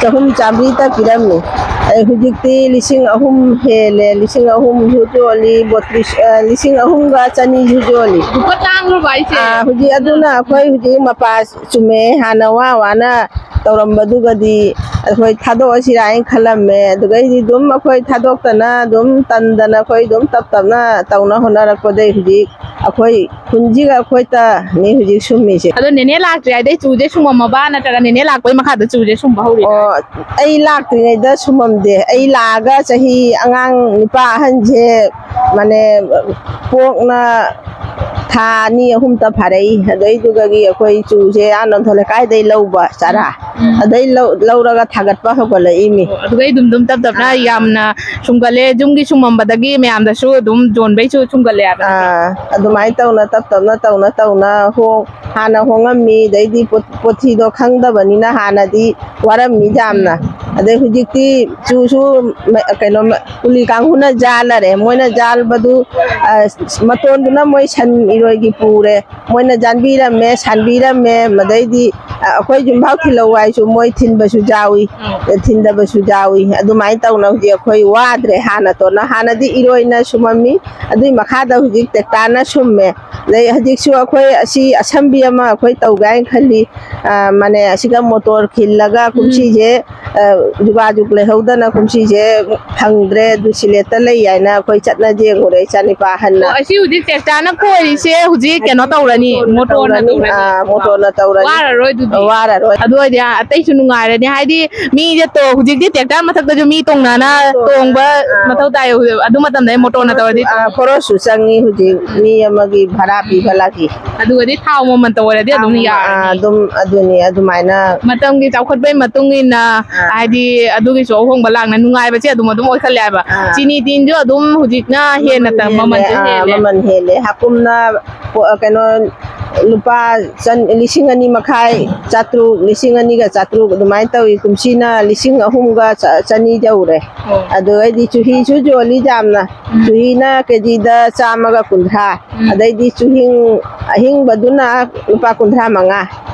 ꯆꯍꯨꯝ ꯆꯥꯃꯔꯤꯇ ꯄꯤꯔꯝꯃꯤ꯫ ꯑꯩ ꯍꯧꯖꯤꯛꯇꯤ ꯂꯤꯁꯤꯡ ꯑꯍꯨꯝ ꯍꯦꯜꯂꯦ, ꯂꯤꯁꯤꯡ ꯑꯍꯨꯝꯁꯨ ꯌꯣꯜꯂꯤ, ꯕꯣꯇ꯭ꯔꯤꯁ, ꯑ, ꯂꯤꯁꯤꯡ ꯑꯍꯨꯝꯒ ꯆꯅꯤꯁꯨ ꯌꯣꯜꯂꯤ꯫ ꯂꯨꯄꯥ ꯇꯥꯡꯈ꯭ꯔꯕ ꯍꯥꯏꯁꯦ? ꯑꯥ, ꯍꯧꯖꯤꯛ ꯑꯗꯨꯅ ꯑꯩꯈꯣꯏ ꯍꯧꯖꯤꯛ ꯃꯄꯥ ꯆꯨꯝꯃꯦ, ꯍꯥꯟꯅ ꯋꯥ ꯋꯥꯅ ꯇꯧꯔꯝꯕꯗꯨꯒꯗꯤ ꯑꯩꯈꯣꯏ ꯊꯥꯗꯣꯛꯑꯁꯤꯔꯥ ꯍꯥꯏꯅ ꯈꯜꯂꯝꯃꯦ꯫ ꯑꯗꯨꯒꯩꯗꯤ ꯑꯗꯨꯝ ꯑꯩꯈꯣꯏ ꯊꯥꯗꯣꯛꯇꯅ ꯑꯗꯨꯝ ꯇꯟꯗꯅ ꯑꯩꯈꯣꯏ ꯑꯗꯨꯝ ꯇꯞ ꯇꯞꯅ ꯇꯧꯅ ꯍꯣꯠꯅꯔꯛꯄꯗꯩ ꯍꯧꯖꯤꯛ ꯑꯩꯈꯣꯏ ꯈꯨꯟꯁꯤꯒ ꯑꯩꯈꯣꯏꯇꯅꯤ ꯍꯧꯖꯤꯛ ꯁꯨꯝꯃꯤꯁꯦ꯫ ꯑꯗꯣ ꯅꯦꯅꯦ ꯂꯥꯛꯇ꯭ꯔꯤꯉꯩꯗꯩ ꯆꯨꯁꯦ ꯁꯨꯝꯃꯝꯃꯕ, ꯅꯠꯇ꯭ꯔꯒ ꯅꯦꯅꯦ ꯂꯥꯛꯄꯩ ꯃꯈꯥꯗ ꯆꯨꯁꯦ ꯁꯨꯝꯕ ꯍꯧꯔꯤꯔꯣ? ꯑꯣ, ꯑꯩ ꯂꯥꯛꯇ꯭ꯔꯤꯉꯩꯗ ꯁꯨꯝꯃꯝꯗꯦ꯫ ꯑꯩ ꯂꯥꯛꯑꯒ ꯆꯍꯤ ꯑꯉꯥꯡ ꯅꯨꯄꯥ ꯑꯍꯟꯁꯦ, ꯃꯥꯅꯦ, ꯄꯣꯛꯅ ꯊꯥ ꯑꯅꯤ ꯑꯍꯨꯝꯇ ꯐꯥꯔꯛꯏ꯫ ꯑꯗꯩꯗꯨꯗꯒꯤ ꯑꯩꯈꯣꯏ ꯆꯨꯁꯦ ꯑꯥ ꯅꯣꯟꯊꯣꯛ ꯂꯩꯀꯥꯏꯗꯩ ꯂꯧꯕ ꯆꯥꯔꯥ꯫ ꯎꯝ꯫ ꯑꯗꯩ ꯂꯧ-, ꯂꯧꯔꯒ ꯊꯥꯒꯠꯄ ꯍꯧꯒꯠꯂꯛꯏꯃꯤ꯫ ꯑꯣ, ꯑꯗꯨꯒꯩ ꯑꯗꯨꯝ, ꯑꯗꯨꯝ ꯇꯞ ꯇꯞꯅ ꯑꯥ꯫ ꯌꯥꯝꯅ ꯁꯨꯝꯒꯠꯂꯦ꯫ ꯌꯨꯝꯒꯤ ꯁꯨꯝꯃꯝꯕꯗꯒꯤ ꯃꯌꯥꯝꯗꯁꯨ ꯑꯗꯨꯝ ꯌꯣꯟꯕꯩꯁꯨ ꯁꯨꯝꯒꯠꯂꯦ ꯍꯥꯏꯕ ꯅꯠꯇ꯭ꯔꯣ? ꯑꯥ, ꯑꯗꯨꯃꯥꯏꯅ ꯇꯧꯅ ꯇꯞ ꯇꯞꯅ, ꯇꯧꯅ ꯇꯧꯅ ꯍꯣꯡ-, ꯍꯥꯟꯅ ꯍꯣꯡꯉꯝꯃꯤ, ꯑꯗꯩꯗꯤ ꯄꯣꯠ-, ꯄꯣꯠꯊꯤꯗꯣ ꯈꯪꯗꯕꯅꯤꯅ ꯍꯥꯟꯅꯗꯤ ꯋꯥꯔꯝꯃꯤ ꯌꯥꯝꯅ꯫ ꯎꯝ꯫ ꯑꯗꯩ ꯍꯧꯖꯤꯛꯇꯤ ꯆꯨꯁꯨ ꯃ-, ꯀꯩꯅꯣ, ꯃ-, ꯀꯨꯂꯤ ꯀꯥꯡꯕꯨꯅ ꯌꯥꯜꯂꯔꯦ꯫ ꯃꯣꯏꯅ ꯌꯥꯜꯕꯗꯨ, ꯑ, ꯃꯇꯣꯟꯗꯨꯅ ꯃꯣꯏ ꯁꯟ ꯏꯔꯣꯏꯒꯤ ꯄꯨꯔꯦ꯫ ꯃꯣꯏꯅ ꯌꯥꯟꯕꯤꯔꯝꯃꯦ, ꯁꯥꯟꯕꯤꯔꯝꯃꯦ, ꯃꯗꯩꯗꯤ, ꯑ, ꯑꯩꯈꯣꯏ ꯌꯨꯝꯐꯥꯎ ꯊꯤꯜꯂꯧ ꯍꯥꯏꯁꯨ ꯃꯣꯏ ꯊꯤꯟꯕꯁꯨ ꯌꯥꯎꯏ, ꯎꯝ꯫ ꯊꯤꯟꯗꯕꯁꯨ ꯌꯥꯎꯏ꯫ ꯑꯗꯨꯃꯥꯏꯅ ꯇꯧꯅ ꯍꯧꯖꯤꯛ ꯑꯩꯈꯣꯏ ꯋꯥꯗ꯭ꯔꯦ꯫ ꯍꯥꯟꯅ ꯇꯣꯟꯅ, ꯍꯥꯟꯅꯗꯤ ꯏꯔꯣꯏꯅ ꯁꯨꯝꯃꯝꯃꯤ, ꯑꯗꯨꯏ ꯃꯈꯥꯗ ꯍꯧꯖꯤꯛ tractorꯅ ꯁꯨꯝꯃꯦ꯫ ꯑꯗꯩ ꯍꯧꯖꯤꯛꯁꯨ ꯑꯩꯈꯣꯏ ꯑꯁꯤ ꯑꯁꯝꯕꯤ ꯑꯃ ꯑꯩꯈꯣꯏ ꯇꯧꯒꯦ ꯍꯥꯏꯅ ꯈꯜꯂꯤ꯫ ꯑ, ꯃꯥꯅꯦ, ꯑꯁꯤꯒ ꯃꯣꯇꯣꯔ ꯈꯤꯜꯂꯒ ꯎꯝ꯫ ꯀꯨꯝꯁꯤꯁꯦ, ꯑ, ꯖꯨꯒꯥꯖꯨꯒ ꯂꯩꯍꯧꯗꯅ ꯀꯨꯝꯁꯤꯁꯦ ꯐꯪꯗ꯭ꯔꯦ, ꯑꯗꯨ ꯁꯤꯂꯦꯠꯇ ꯂꯩ ꯍꯥꯏꯅ ꯑꯩꯈꯣꯏ ꯆꯠꯅ ꯌꯦꯡꯉꯨꯔꯦ, ꯏꯆꯥꯅꯨꯄꯥ ꯑꯍꯟꯅ꯫ ꯑꯣ, ꯑꯁꯤ ꯍꯧꯖꯤꯛ ꯇ꯭ꯔꯦꯛꯇꯔꯅ ꯈꯣꯏꯔꯤꯁꯦ ꯍꯧꯖꯤꯛ ꯀꯩꯅꯣ ꯇꯧꯔꯅꯤ, ꯃꯣꯇꯣꯔꯅ ꯇꯧꯔꯅꯤ, ꯇꯧꯔꯅꯤ꯫ ꯑꯥ, ꯃꯣꯇꯣꯔꯅ ꯇꯧꯔꯅꯤ꯫ ꯋꯥꯔꯔꯣꯏ ꯑꯗꯨꯗꯤ꯫ ꯋꯥꯔꯔꯣꯏ꯫ ꯑꯗꯨ ꯑꯣꯏꯔꯗꯤ ꯑꯇꯩꯁꯨ ꯅꯨꯡꯉꯥꯏꯔꯅꯤ, ꯍꯥꯏꯗꯤ ꯃꯤꯁꯦ ꯇꯣ-, ꯍꯧꯖꯤꯛꯇꯤ ꯇ꯭ꯔꯦꯛꯇꯔ ꯃꯊꯛꯇꯁꯨ ꯃꯤ ꯇꯣꯡꯅꯅ ꯇꯣꯡꯕ ꯑꯥ꯫ ꯃꯊꯧ ꯇꯥꯏ, ꯑꯗꯨ ꯃꯇꯝꯗ ꯃꯣꯇꯣꯔꯅ ꯇꯧꯔꯗꯤ ꯑꯥ, ꯈꯣꯔꯣꯁꯁꯨ ꯆꯪꯉꯤ ꯍꯧꯖꯤꯛ ꯃꯤ ꯑꯃꯒꯤ ꯚꯔꯥ ꯄꯤꯕ ꯂꯥꯛꯏ꯫ ꯑꯗꯨꯒꯗꯤ ꯊꯥꯎ ꯃꯃꯜ ꯇꯧꯔꯗꯤ ꯑꯗꯨꯝ ꯑꯥ, ꯌꯥꯔꯅꯤ꯫ ꯑꯥ, ꯑꯗꯨꯝ ꯑꯗꯨꯅꯤ ꯑꯗꯨꯃꯥꯏꯅ꯫ ꯃꯇꯝꯒꯤ ꯆꯥꯎꯈꯠꯄꯒꯤ ꯃꯇꯨꯡ ꯏꯟꯅ ꯑꯥ꯫ ꯍꯥꯏꯗꯤ ꯑꯗꯨꯒꯤꯁꯨ ꯑꯍꯣꯡꯕ ꯂꯥꯛꯅ ꯅꯨꯡꯉꯥꯏꯕꯁꯦ ꯑꯗꯨꯝ ꯑꯗꯨꯝ ꯑꯣꯏꯈꯠꯂꯦ ꯍꯥꯏꯕ꯫ ꯑꯥ꯫ ꯆꯤꯅꯤ ꯇꯤꯟꯁꯨ ꯑꯗꯨꯝ ꯍꯧꯖꯤꯛꯅ ꯍꯦꯟꯅ ꯇ-, ꯃꯃꯜ ꯃꯃꯜꯁꯦ ꯍꯦꯜꯂꯦ, ꯑꯥ, ꯍꯦꯜꯂꯦ꯫ ꯃꯃꯜ ꯍꯦꯜꯂꯦ꯫ ꯍꯥꯀꯨꯝꯅ ꯄꯣ-, ꯀꯩꯅꯣ, ꯂꯨꯄꯥ ꯆꯟ-, ꯂꯤꯁꯤꯡ ꯑꯅꯤ ꯃꯈꯥꯏ, ꯆꯥꯇ꯭ꯔꯨꯛ, ꯂꯤꯁꯤꯡ ꯑꯅꯤꯒ ꯆꯥꯇ꯭ꯔꯨꯛ ꯑꯗꯨꯃꯥꯏꯅ ꯇꯧꯏ꯫ ꯀꯨꯝꯁꯤꯅ ꯂꯤꯁꯤꯡ ꯑꯍꯨꯝꯒ ꯆ-, ꯆꯅꯤ ꯌꯧꯔꯦ꯫ ꯑꯣ꯫ ꯑꯗꯨ ꯑꯩꯗꯤ ꯆꯨꯍꯤꯁꯨ ꯌꯣꯜꯂꯤ ꯌꯥꯝꯅ꯫ ꯎꯝ꯫ ꯆꯨꯍꯤꯅ ꯀꯦꯖꯤꯗ ꯆꯥꯝꯃꯒ ꯀꯨꯟꯊ꯭ꯔꯥ꯫ ꯎꯝ꯫ ꯑꯗꯩꯗꯤ ꯆꯨꯍꯤꯡ ꯑꯍꯤꯡꯕꯗꯨꯅ ꯂꯨꯄꯥ ꯀꯨꯟꯊ꯭ꯔꯥ ꯃꯉꯥ꯫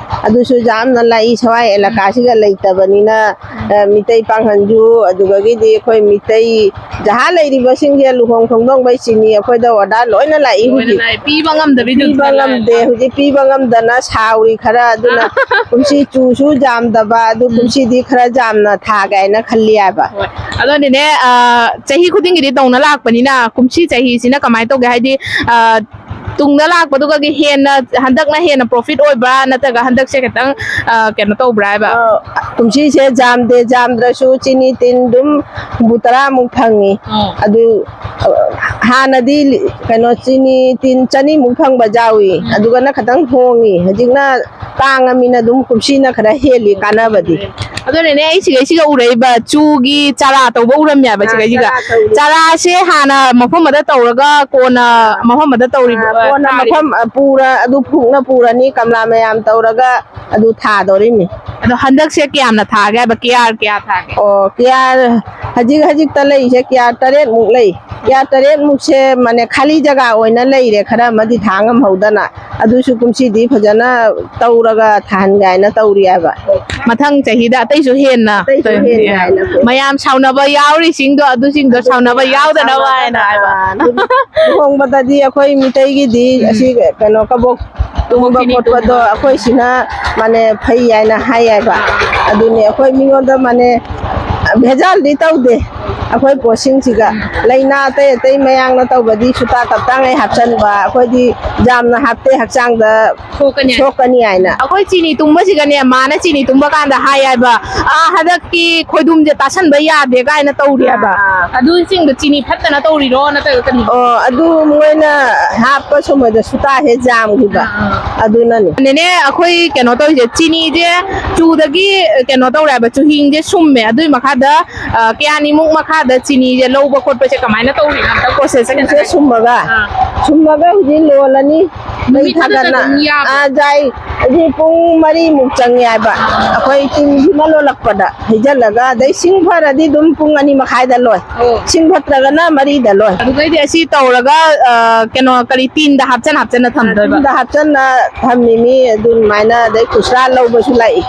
ꯑꯗꯨꯁꯨ ꯌꯥꯝꯅ ꯂꯥꯛꯏ, ꯁꯋꯥꯏ ꯎꯝ꯫ ꯑꯦꯂꯥꯀꯥꯁꯤꯒ ꯂꯩꯇꯕꯅꯤꯅ, ꯎꯝ꯫ ꯑ, ꯃꯤꯇꯩ ꯄꯥꯡꯒꯜꯁꯨ, ꯑꯗꯨꯗꯒꯤꯗꯤ ꯑꯩꯈꯣꯏ ꯃꯤꯇꯩ ꯖꯍꯥ ꯂꯩꯔꯤꯕꯁꯤꯡꯁꯦ ꯂꯨꯍꯣꯡ ꯈꯣꯡꯗꯣꯡꯕꯩ ꯆꯤꯅꯤ ꯑꯩꯈꯣꯏꯗ order ꯂꯣꯏꯅ ꯂꯥꯛꯏ ꯂꯣꯏꯅ ꯍꯧꯖꯤꯛ꯫ ꯂꯥꯛꯑꯦ꯫ ꯄꯤꯕ ꯉꯝꯗꯕꯤꯗ ꯄꯤꯕ ꯂꯥꯛꯑꯦ꯫ ꯉꯝꯗꯦ꯫ ꯍꯧꯖꯤꯛ ꯄꯤꯕ ꯉꯝꯗꯅ ꯁꯥꯎꯔꯤ ꯈꯔ, ꯑꯗꯨꯅ ꯀꯨꯝꯁꯤ ꯆꯨꯁꯨ ꯌꯥꯝꯗꯕ, ꯑꯗꯨ ꯎꯝ꯫ ꯀꯨꯝꯁꯤꯗꯤ ꯈꯔ ꯌꯥꯝꯅ ꯊꯥꯒꯦ ꯍꯥꯏꯅ ꯈꯜꯂꯤ ꯍꯥꯏꯕ꯫ ꯍꯣꯏ꯫ ꯑꯗꯣꯅꯦꯅꯦ, ꯑ, ꯆꯍꯤ ꯈꯨꯗꯤꯡꯒꯤꯗꯤ ꯇꯧꯅ ꯂꯥꯛꯄꯅꯤꯅ ꯀꯨꯝꯁꯤ ꯆꯍꯤꯁꯤꯅ ꯀꯃꯥꯏꯅ ꯇꯧꯒꯦ? ꯍꯥꯏꯗꯤ, ꯑ, ꯇꯨꯡꯗ ꯂꯥꯛꯄꯗꯨꯒꯗꯤ ꯍꯦꯟꯅ, ꯍꯟꯗꯛꯅ ꯍꯦꯟꯅ profit ꯑꯣꯏꯕ꯭ꯔꯥ, ꯅꯠꯇ꯭ꯔꯒ ꯍꯟꯗꯛꯁꯦ ꯈꯤꯇꯪ, ꯑ, ꯀꯩꯅꯣ ꯇꯧꯕ꯭ꯔꯥ ꯍꯥꯏꯕ? ꯑ, ꯀꯨꯝꯁꯤꯁꯦ ꯌꯥꯝꯗꯦ, ꯌꯥꯝꯗ꯭ꯔꯁꯨ ꯆꯤꯅꯤ ꯇꯤꯟ ꯑꯗꯨꯝ ꯍꯨꯝꯐꯨ ꯇꯔꯥꯃꯨꯛ ꯐꯪꯉꯤ꯫ ꯑꯣ꯫ ꯑꯗꯨ, ꯑ, ꯍꯥꯟꯅꯗꯤ ꯂꯤ-, ꯀꯩꯅꯣ, ꯆꯤꯅꯤ ꯇꯤꯟ ꯆꯅꯤꯃꯨꯛ ꯐꯪꯕ ꯌꯥꯎꯏ, ꯎꯝ꯫ ꯑꯗꯨꯒꯅ ꯈꯤꯇꯪ ꯍꯣꯡꯉꯤ, ꯍꯧꯖꯤꯛꯅ ꯇꯥꯡꯉꯃꯤꯅ ꯑꯗꯨꯝ ꯀꯨꯝꯁꯤꯅ ꯈꯔ ꯍꯦꯜꯂꯤ ꯀꯥꯟꯅꯕꯗꯤ꯫ ꯑꯗꯨꯅꯅꯦ, ꯑꯩ ꯁꯤꯒꯩꯁꯤꯒ ꯎꯔꯛꯏꯕ ꯆꯨꯒꯤ ꯆꯥꯔꯥ ꯇꯧꯕ ꯎꯔꯝꯃꯦꯕ ꯑꯥ, ꯁꯤꯒꯩꯁꯤꯒ꯫ ꯆꯥꯔꯥ ꯇꯧꯔꯤ꯫ ꯆꯥꯔꯥꯁꯦ ꯍꯥꯟꯅ ꯃꯐꯝ ꯑꯃꯗ ꯇꯧꯔꯒ ꯀꯣꯟꯅ ꯃꯐꯝ ꯑꯃꯗ ꯇꯧꯔꯤꯕ, ꯑꯥ, ꯀꯣꯟꯅ ꯊꯥꯔꯤꯕ꯫ ꯃꯐꯝ, ꯑ, ꯄꯨꯔ, ꯑꯗꯨ ꯐꯨꯛꯅ ꯄꯨꯔꯅꯤ, ꯀꯝꯂꯥ ꯃꯌꯥꯝ ꯇꯧꯔꯒ ꯑꯗꯨ ꯊꯥꯗꯣꯔꯤꯅꯤ꯫ ꯑꯗꯣ ꯍꯟꯗꯛꯁꯦ ꯀꯌꯥꯝꯅ ꯊꯥꯒꯦ ꯍꯥꯏꯕ? ꯀꯤꯌꯥꯔ ꯀꯌꯥ ꯊꯥꯒꯦ? ꯑꯣ, ꯀꯤꯌꯥꯔ ꯍꯧꯖꯤꯛ, ꯍꯧꯖꯤꯛꯇ ꯂꯩꯔꯤꯁꯦ ꯀꯤꯌꯥꯔ ꯇꯔꯦꯠꯃꯨꯛ ꯂꯩ꯫ ꯀꯤꯌꯥꯔ ꯇꯔꯦꯠꯃꯨꯛꯁꯦ ꯃꯥꯅꯦ ꯈꯥꯂꯤ ꯖꯒꯥ ꯑꯣꯏꯅ ꯂꯩꯔꯦ, ꯈꯔ ꯑꯃꯗꯤ ꯊꯥ ꯉꯝꯍꯧꯗꯅ꯫ ꯑꯗꯨꯁꯨ ꯀꯨꯝꯁꯤꯗꯤ ꯐꯖꯅ ꯇꯧꯔꯒ ꯊꯥꯍꯟꯒꯦ ꯍꯥꯏꯅ ꯇꯧꯔꯤ ꯍꯥꯏꯕ꯫ ꯃꯊꯪ ꯆꯍꯤꯗ ꯑꯇꯩꯁꯨ ꯍꯦꯟꯅ ꯑꯇꯩꯁꯨ ꯍꯦꯟꯅ ꯍꯥꯏꯅ꯫ ꯃꯌꯥꯝ ꯁꯥꯎꯅꯕ ꯌꯥꯎꯔꯤꯁꯤꯡꯗꯣ ꯑꯗꯨꯁꯤꯡꯗꯣ ꯑꯗꯨ ꯁꯥꯎꯅꯕ ꯌꯥꯎꯗꯅꯕ ꯍꯥꯏꯅ ꯍꯥꯏꯕ꯫ ꯑꯥ, ꯂꯨꯍꯣꯡꯕꯗꯗꯤ ꯑꯩꯈꯣꯏ ꯃꯤꯇꯩꯒꯤꯗꯤ ꯎꯝ꯫ ꯑꯁꯤ ꯀꯩꯅꯣ ꯀꯕꯣꯛ ꯇꯨꯝꯕ ꯀꯕꯣꯛ ꯈꯤꯅꯤ ꯈꯣꯠꯄꯗꯣ ꯇꯨꯝꯕ꯫ ꯑꯩꯈꯣꯏ ꯁꯤꯅ ꯃꯥꯅꯦ ꯐꯩ ꯍꯥꯏꯅ ꯍꯥꯏ ꯍꯥꯏꯕ꯫ ꯑꯥ꯫ ꯑꯗꯨꯅꯤ ꯑꯩꯈꯣꯏ ꯃꯤꯉꯣꯟꯗ ꯃꯥꯅꯦ ꯚꯦꯖꯥꯜꯗꯤ ꯇꯧꯗꯦ꯫ ꯑꯩꯈꯣꯏ ꯄꯣꯠꯁꯤꯡꯁꯤꯒ ꯂꯥꯏꯅꯥ ꯑꯇꯩ ꯑꯇꯩ ꯃꯌꯥꯝꯅ ꯇꯧꯕꯗꯤ ꯁꯨꯇꯥ ꯇꯞꯇꯥꯉꯩ ꯍꯥꯞꯆꯟꯕ, ꯑꯩꯈꯣꯏꯗꯤ ꯌꯥꯝꯅ ꯍꯥꯞꯇꯦ, ꯍꯛꯆꯥꯡꯗ ꯁꯣꯛꯀꯅꯤ ꯍꯥꯏꯅ꯫ ꯁꯣꯛꯀꯅꯤ ꯍꯥꯏꯅ꯫ ꯑꯩꯈꯣꯏ ꯆꯤꯅꯤ ꯇꯨꯝꯕꯁꯤꯒꯅꯦ, ꯃꯥꯅ ꯆꯤꯅꯤ ꯇꯨꯝꯕ ꯀꯥꯟꯗ ꯍꯥꯏ ꯍꯥꯏꯕ, "ꯑꯥ, ꯍꯟꯗꯛꯀꯤ ꯈꯣꯏꯗꯨꯝꯁꯦ ꯇꯥꯁꯟꯕ ꯌꯥꯗꯦ" ꯀꯥꯏꯅ ꯇꯧꯔꯤ ꯍꯥꯏꯕ꯫ ꯑꯥ꯫ ꯑꯗꯨꯁꯤꯡꯗꯣ ꯆꯤꯅꯤ ꯐꯠꯇꯅ ꯇꯧꯔꯤꯔꯣ ꯅꯠꯇ꯭ꯔꯒ ꯀꯔꯤ? ꯑꯣ, ꯑꯗꯨ ꯃꯣꯏꯅ ꯍꯥꯞꯄ ꯁꯨꯝꯕꯗ ꯁꯨꯇꯥ ꯍꯦꯛ ꯖꯥꯝꯈꯤꯕ꯫ ꯑꯥ, ꯑꯥ꯫ ꯑꯗꯨꯅꯅꯤ꯫ ꯅꯦꯅꯦ, ꯑꯩꯈꯣꯏ ꯀꯩꯅꯣ ꯇꯧꯔꯤꯁꯦ, ꯆꯤꯅꯤꯁꯦ ꯆꯨꯗꯒꯤ ꯀꯩꯅꯣ ꯇꯧꯔꯦ ꯍꯥꯏꯕ, ꯆꯨꯍꯤꯡꯁꯦ ꯁꯨꯝꯃꯦ, ꯑꯗꯨꯏ ꯃꯈꯥꯗ ꯑ, ꯀꯌꯥꯅꯤꯃꯨꯛ ꯃꯈꯥꯗ ꯆꯤꯅꯤꯁꯦ ꯂꯧꯕ ꯈꯣꯠꯄꯁꯦ ꯀꯃꯥꯏꯅ ꯇꯧꯔꯤꯅꯣ ꯑꯝꯇ process ꯁꯦ ꯆꯤꯅꯤꯁꯦ ꯈꯤꯇꯪ ꯁꯨꯝꯃꯒ, ꯑꯥ꯫ ꯁꯨꯝꯃꯒ ꯍꯧꯖꯤꯛ ꯂꯣꯜꯂꯅꯤ꯫ ꯃꯩ ꯅꯨꯃꯤꯠ ꯑꯗꯨꯗ ꯊꯥꯒꯠꯅ꯫ ꯑꯗꯨꯝ ꯌꯥꯕ꯭ꯔꯣ? ꯑꯥ, ꯌꯥꯏ꯫ ꯍꯧꯖꯤꯛ ꯄꯨꯡ ꯃꯔꯤꯃꯨꯛ ꯆꯪꯉꯦ ꯍꯥꯏꯕ꯫ ꯑꯩꯈꯣꯏ ꯇꯤꯟꯁꯤꯅ ꯂꯣꯜꯂꯛꯄꯗ ꯍꯩꯖꯤꯜꯂꯒ, ꯑꯗꯩ ꯁꯤꯡ ꯐꯔꯗꯤ ꯑꯗꯨꯝ ꯄꯨꯡ ꯑꯅꯤ ꯃꯈꯥꯏꯗ ꯂꯣꯏ꯫ ꯑꯣ꯫ ꯁꯤꯡ ꯐꯠꯇ꯭ꯔꯒꯅ ꯃꯔꯤꯗ ꯂꯣꯏ꯫ ꯑꯗꯨꯗꯩꯗꯤ ꯑꯁꯤ ꯇꯧꯔꯒ, ꯑ, ꯀꯩꯅꯣ, ꯀꯔꯤ, ꯇꯤꯟꯗ ꯍꯥꯞꯆꯟ ꯍꯥꯞꯆꯟꯅ ꯊꯝꯗꯣꯏꯕ? ꯇꯤꯟꯗ ꯍꯥꯞꯆꯟꯅ ꯊꯝꯃꯤꯃꯤ꯫ ꯑꯗꯨꯃꯥꯏꯅ ꯑꯗꯩ ꯈꯨꯁꯥ ꯂꯧꯕꯁꯨ ꯂꯥꯛꯏ,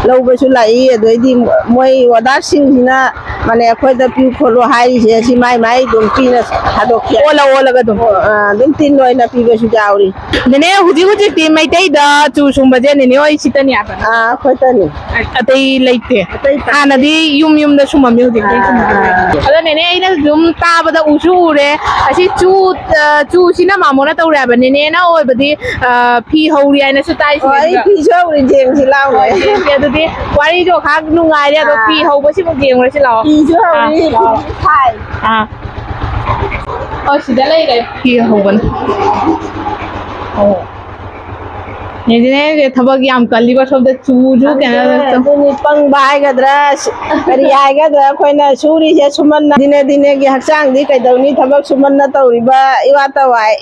ꯂꯧꯕꯁꯨ ꯂꯥꯛꯏ꯫ ꯑꯗꯩꯗꯤ ꯃꯣꯏ order ꯁꯤꯡꯁꯤꯅ, ꯃꯥꯅꯦ, ꯑꯩꯈꯣꯏꯗ ꯄꯤꯌꯨ ꯈꯣꯠꯂꯨ ꯍꯥꯏꯔꯤꯁꯦ, ꯁꯤ ꯃꯥꯏ ꯃꯥꯏ ꯑꯗꯨꯝ ꯄꯤꯅ ꯊꯥꯗꯣꯛꯀꯦ꯫ ꯑꯣꯜꯂ ꯑꯣꯜꯂꯒ ꯑꯗꯨꯝ꯫ ꯑꯣ, ꯑꯥ, ꯑꯗꯨꯝ ꯇꯤꯟ ꯑꯣꯏꯅ ꯄꯤꯕꯁꯨ ꯌꯥꯎꯔꯤ꯫ ꯅꯦꯅꯦ, ꯍꯧꯖꯤꯛ ꯍꯧꯖꯤꯛꯇꯤ ꯃꯩꯇꯩꯗ ꯆꯨ ꯁꯨꯝꯕꯁꯦ ꯅꯦꯅꯦ ꯍꯣꯏ ꯁꯤꯇꯅꯤ ꯍꯥꯏꯕ? ꯑꯥ, ꯑꯩꯈꯣꯏꯇꯅꯤ꯫ ꯑꯇꯩ ꯂꯩꯇꯦ? ꯑꯇꯩ ꯂꯩꯇꯦ꯫ ꯍꯥꯟꯅꯗꯤ ꯌꯨꯝ ꯌꯨꯝꯗ ꯁꯨꯝꯃꯝꯃꯤ, ꯍꯧꯖꯤꯛꯇꯤ ꯑꯥ, ꯁꯨꯝꯃꯝꯃꯔꯣꯏ꯫ ꯑꯥ꯫ ꯑꯗꯣ ꯅꯦꯅꯦ, ꯑꯩꯅ ꯑꯗꯨꯝ ꯇꯥꯕꯗ ꯎꯁꯨ ꯎꯔꯦ, ꯑꯁꯤ ꯆꯨ, ꯑ, ꯆꯨꯁꯤꯅ ꯃꯥꯃꯣꯅ ꯇꯧꯔꯦ ꯍꯥꯏꯕ, ꯅꯦꯅꯦꯅ ꯑꯣꯏꯕꯗꯤ, ꯑ, ꯐꯤ ꯍꯧꯔꯤ ꯍꯥꯏꯅꯁꯨ ꯇꯥꯏ꯫ ꯑꯣ, ꯑꯩ ꯁꯤꯗꯩꯁꯤꯗ꯫ ꯐꯤꯁꯨ ꯍꯧꯔꯤ, ꯌꯦꯡꯁꯤ ꯂꯥꯎꯅꯦ꯫ ꯍꯣꯏ, ꯌꯦꯡꯁꯤ꯫ ꯑꯗꯨꯗꯤ ꯋꯥꯔꯤꯁꯨ ꯉꯥꯏꯍꯥꯛ ꯅꯨꯡꯉꯥꯏꯔꯦ, ꯑꯗꯣ ꯑꯥ꯫ ꯐꯤ ꯍꯧꯕꯁꯤꯃꯨꯛ ꯌꯦꯡꯉꯨꯔꯁꯤ ꯂꯥꯛꯑꯣ꯫ ꯐꯤꯁꯨ ꯍꯧꯔꯤ, ꯑꯥ, ꯂꯥꯛꯑꯣ꯫ ꯐꯤ ꯁꯥꯏ꯫ ꯑꯥ꯫ ꯑꯣ, ꯁꯤꯗ ꯂꯩꯔꯦ꯫ ꯐꯤ ꯍꯧꯕꯅꯤ꯫ ꯑꯣ꯫ ꯅꯦꯅꯦꯁꯦ ꯊꯕꯛ ꯌꯥꯝ ꯀꯜꯂꯤꯕ, ꯁꯣꯝꯗ ꯆꯨꯁꯨ ꯈꯪꯗꯦ, ꯀꯩꯅꯣ ꯇꯧ-, ꯑꯗꯨꯅꯤ, ꯄꯪꯕ ꯍꯥꯏꯒꯗ꯭ꯔꯥ, ꯀꯔꯤ ꯍꯥꯏꯒꯗ꯭ꯔꯥ, ꯑꯩꯈꯣꯏꯅ ꯁꯨꯔꯤꯁꯦ ꯁꯨꯃꯟꯅ, ꯗꯤꯅꯦ ꯗꯤꯅꯦꯒꯤ ꯍꯛꯆꯥꯡꯗꯤ ꯀꯩꯗꯧꯅꯤ, ꯊꯕꯛ ꯁꯨꯃꯟꯅ ꯇꯧꯔꯤꯕ ꯏꯋꯥꯠꯇ ꯋꯥꯏ꯫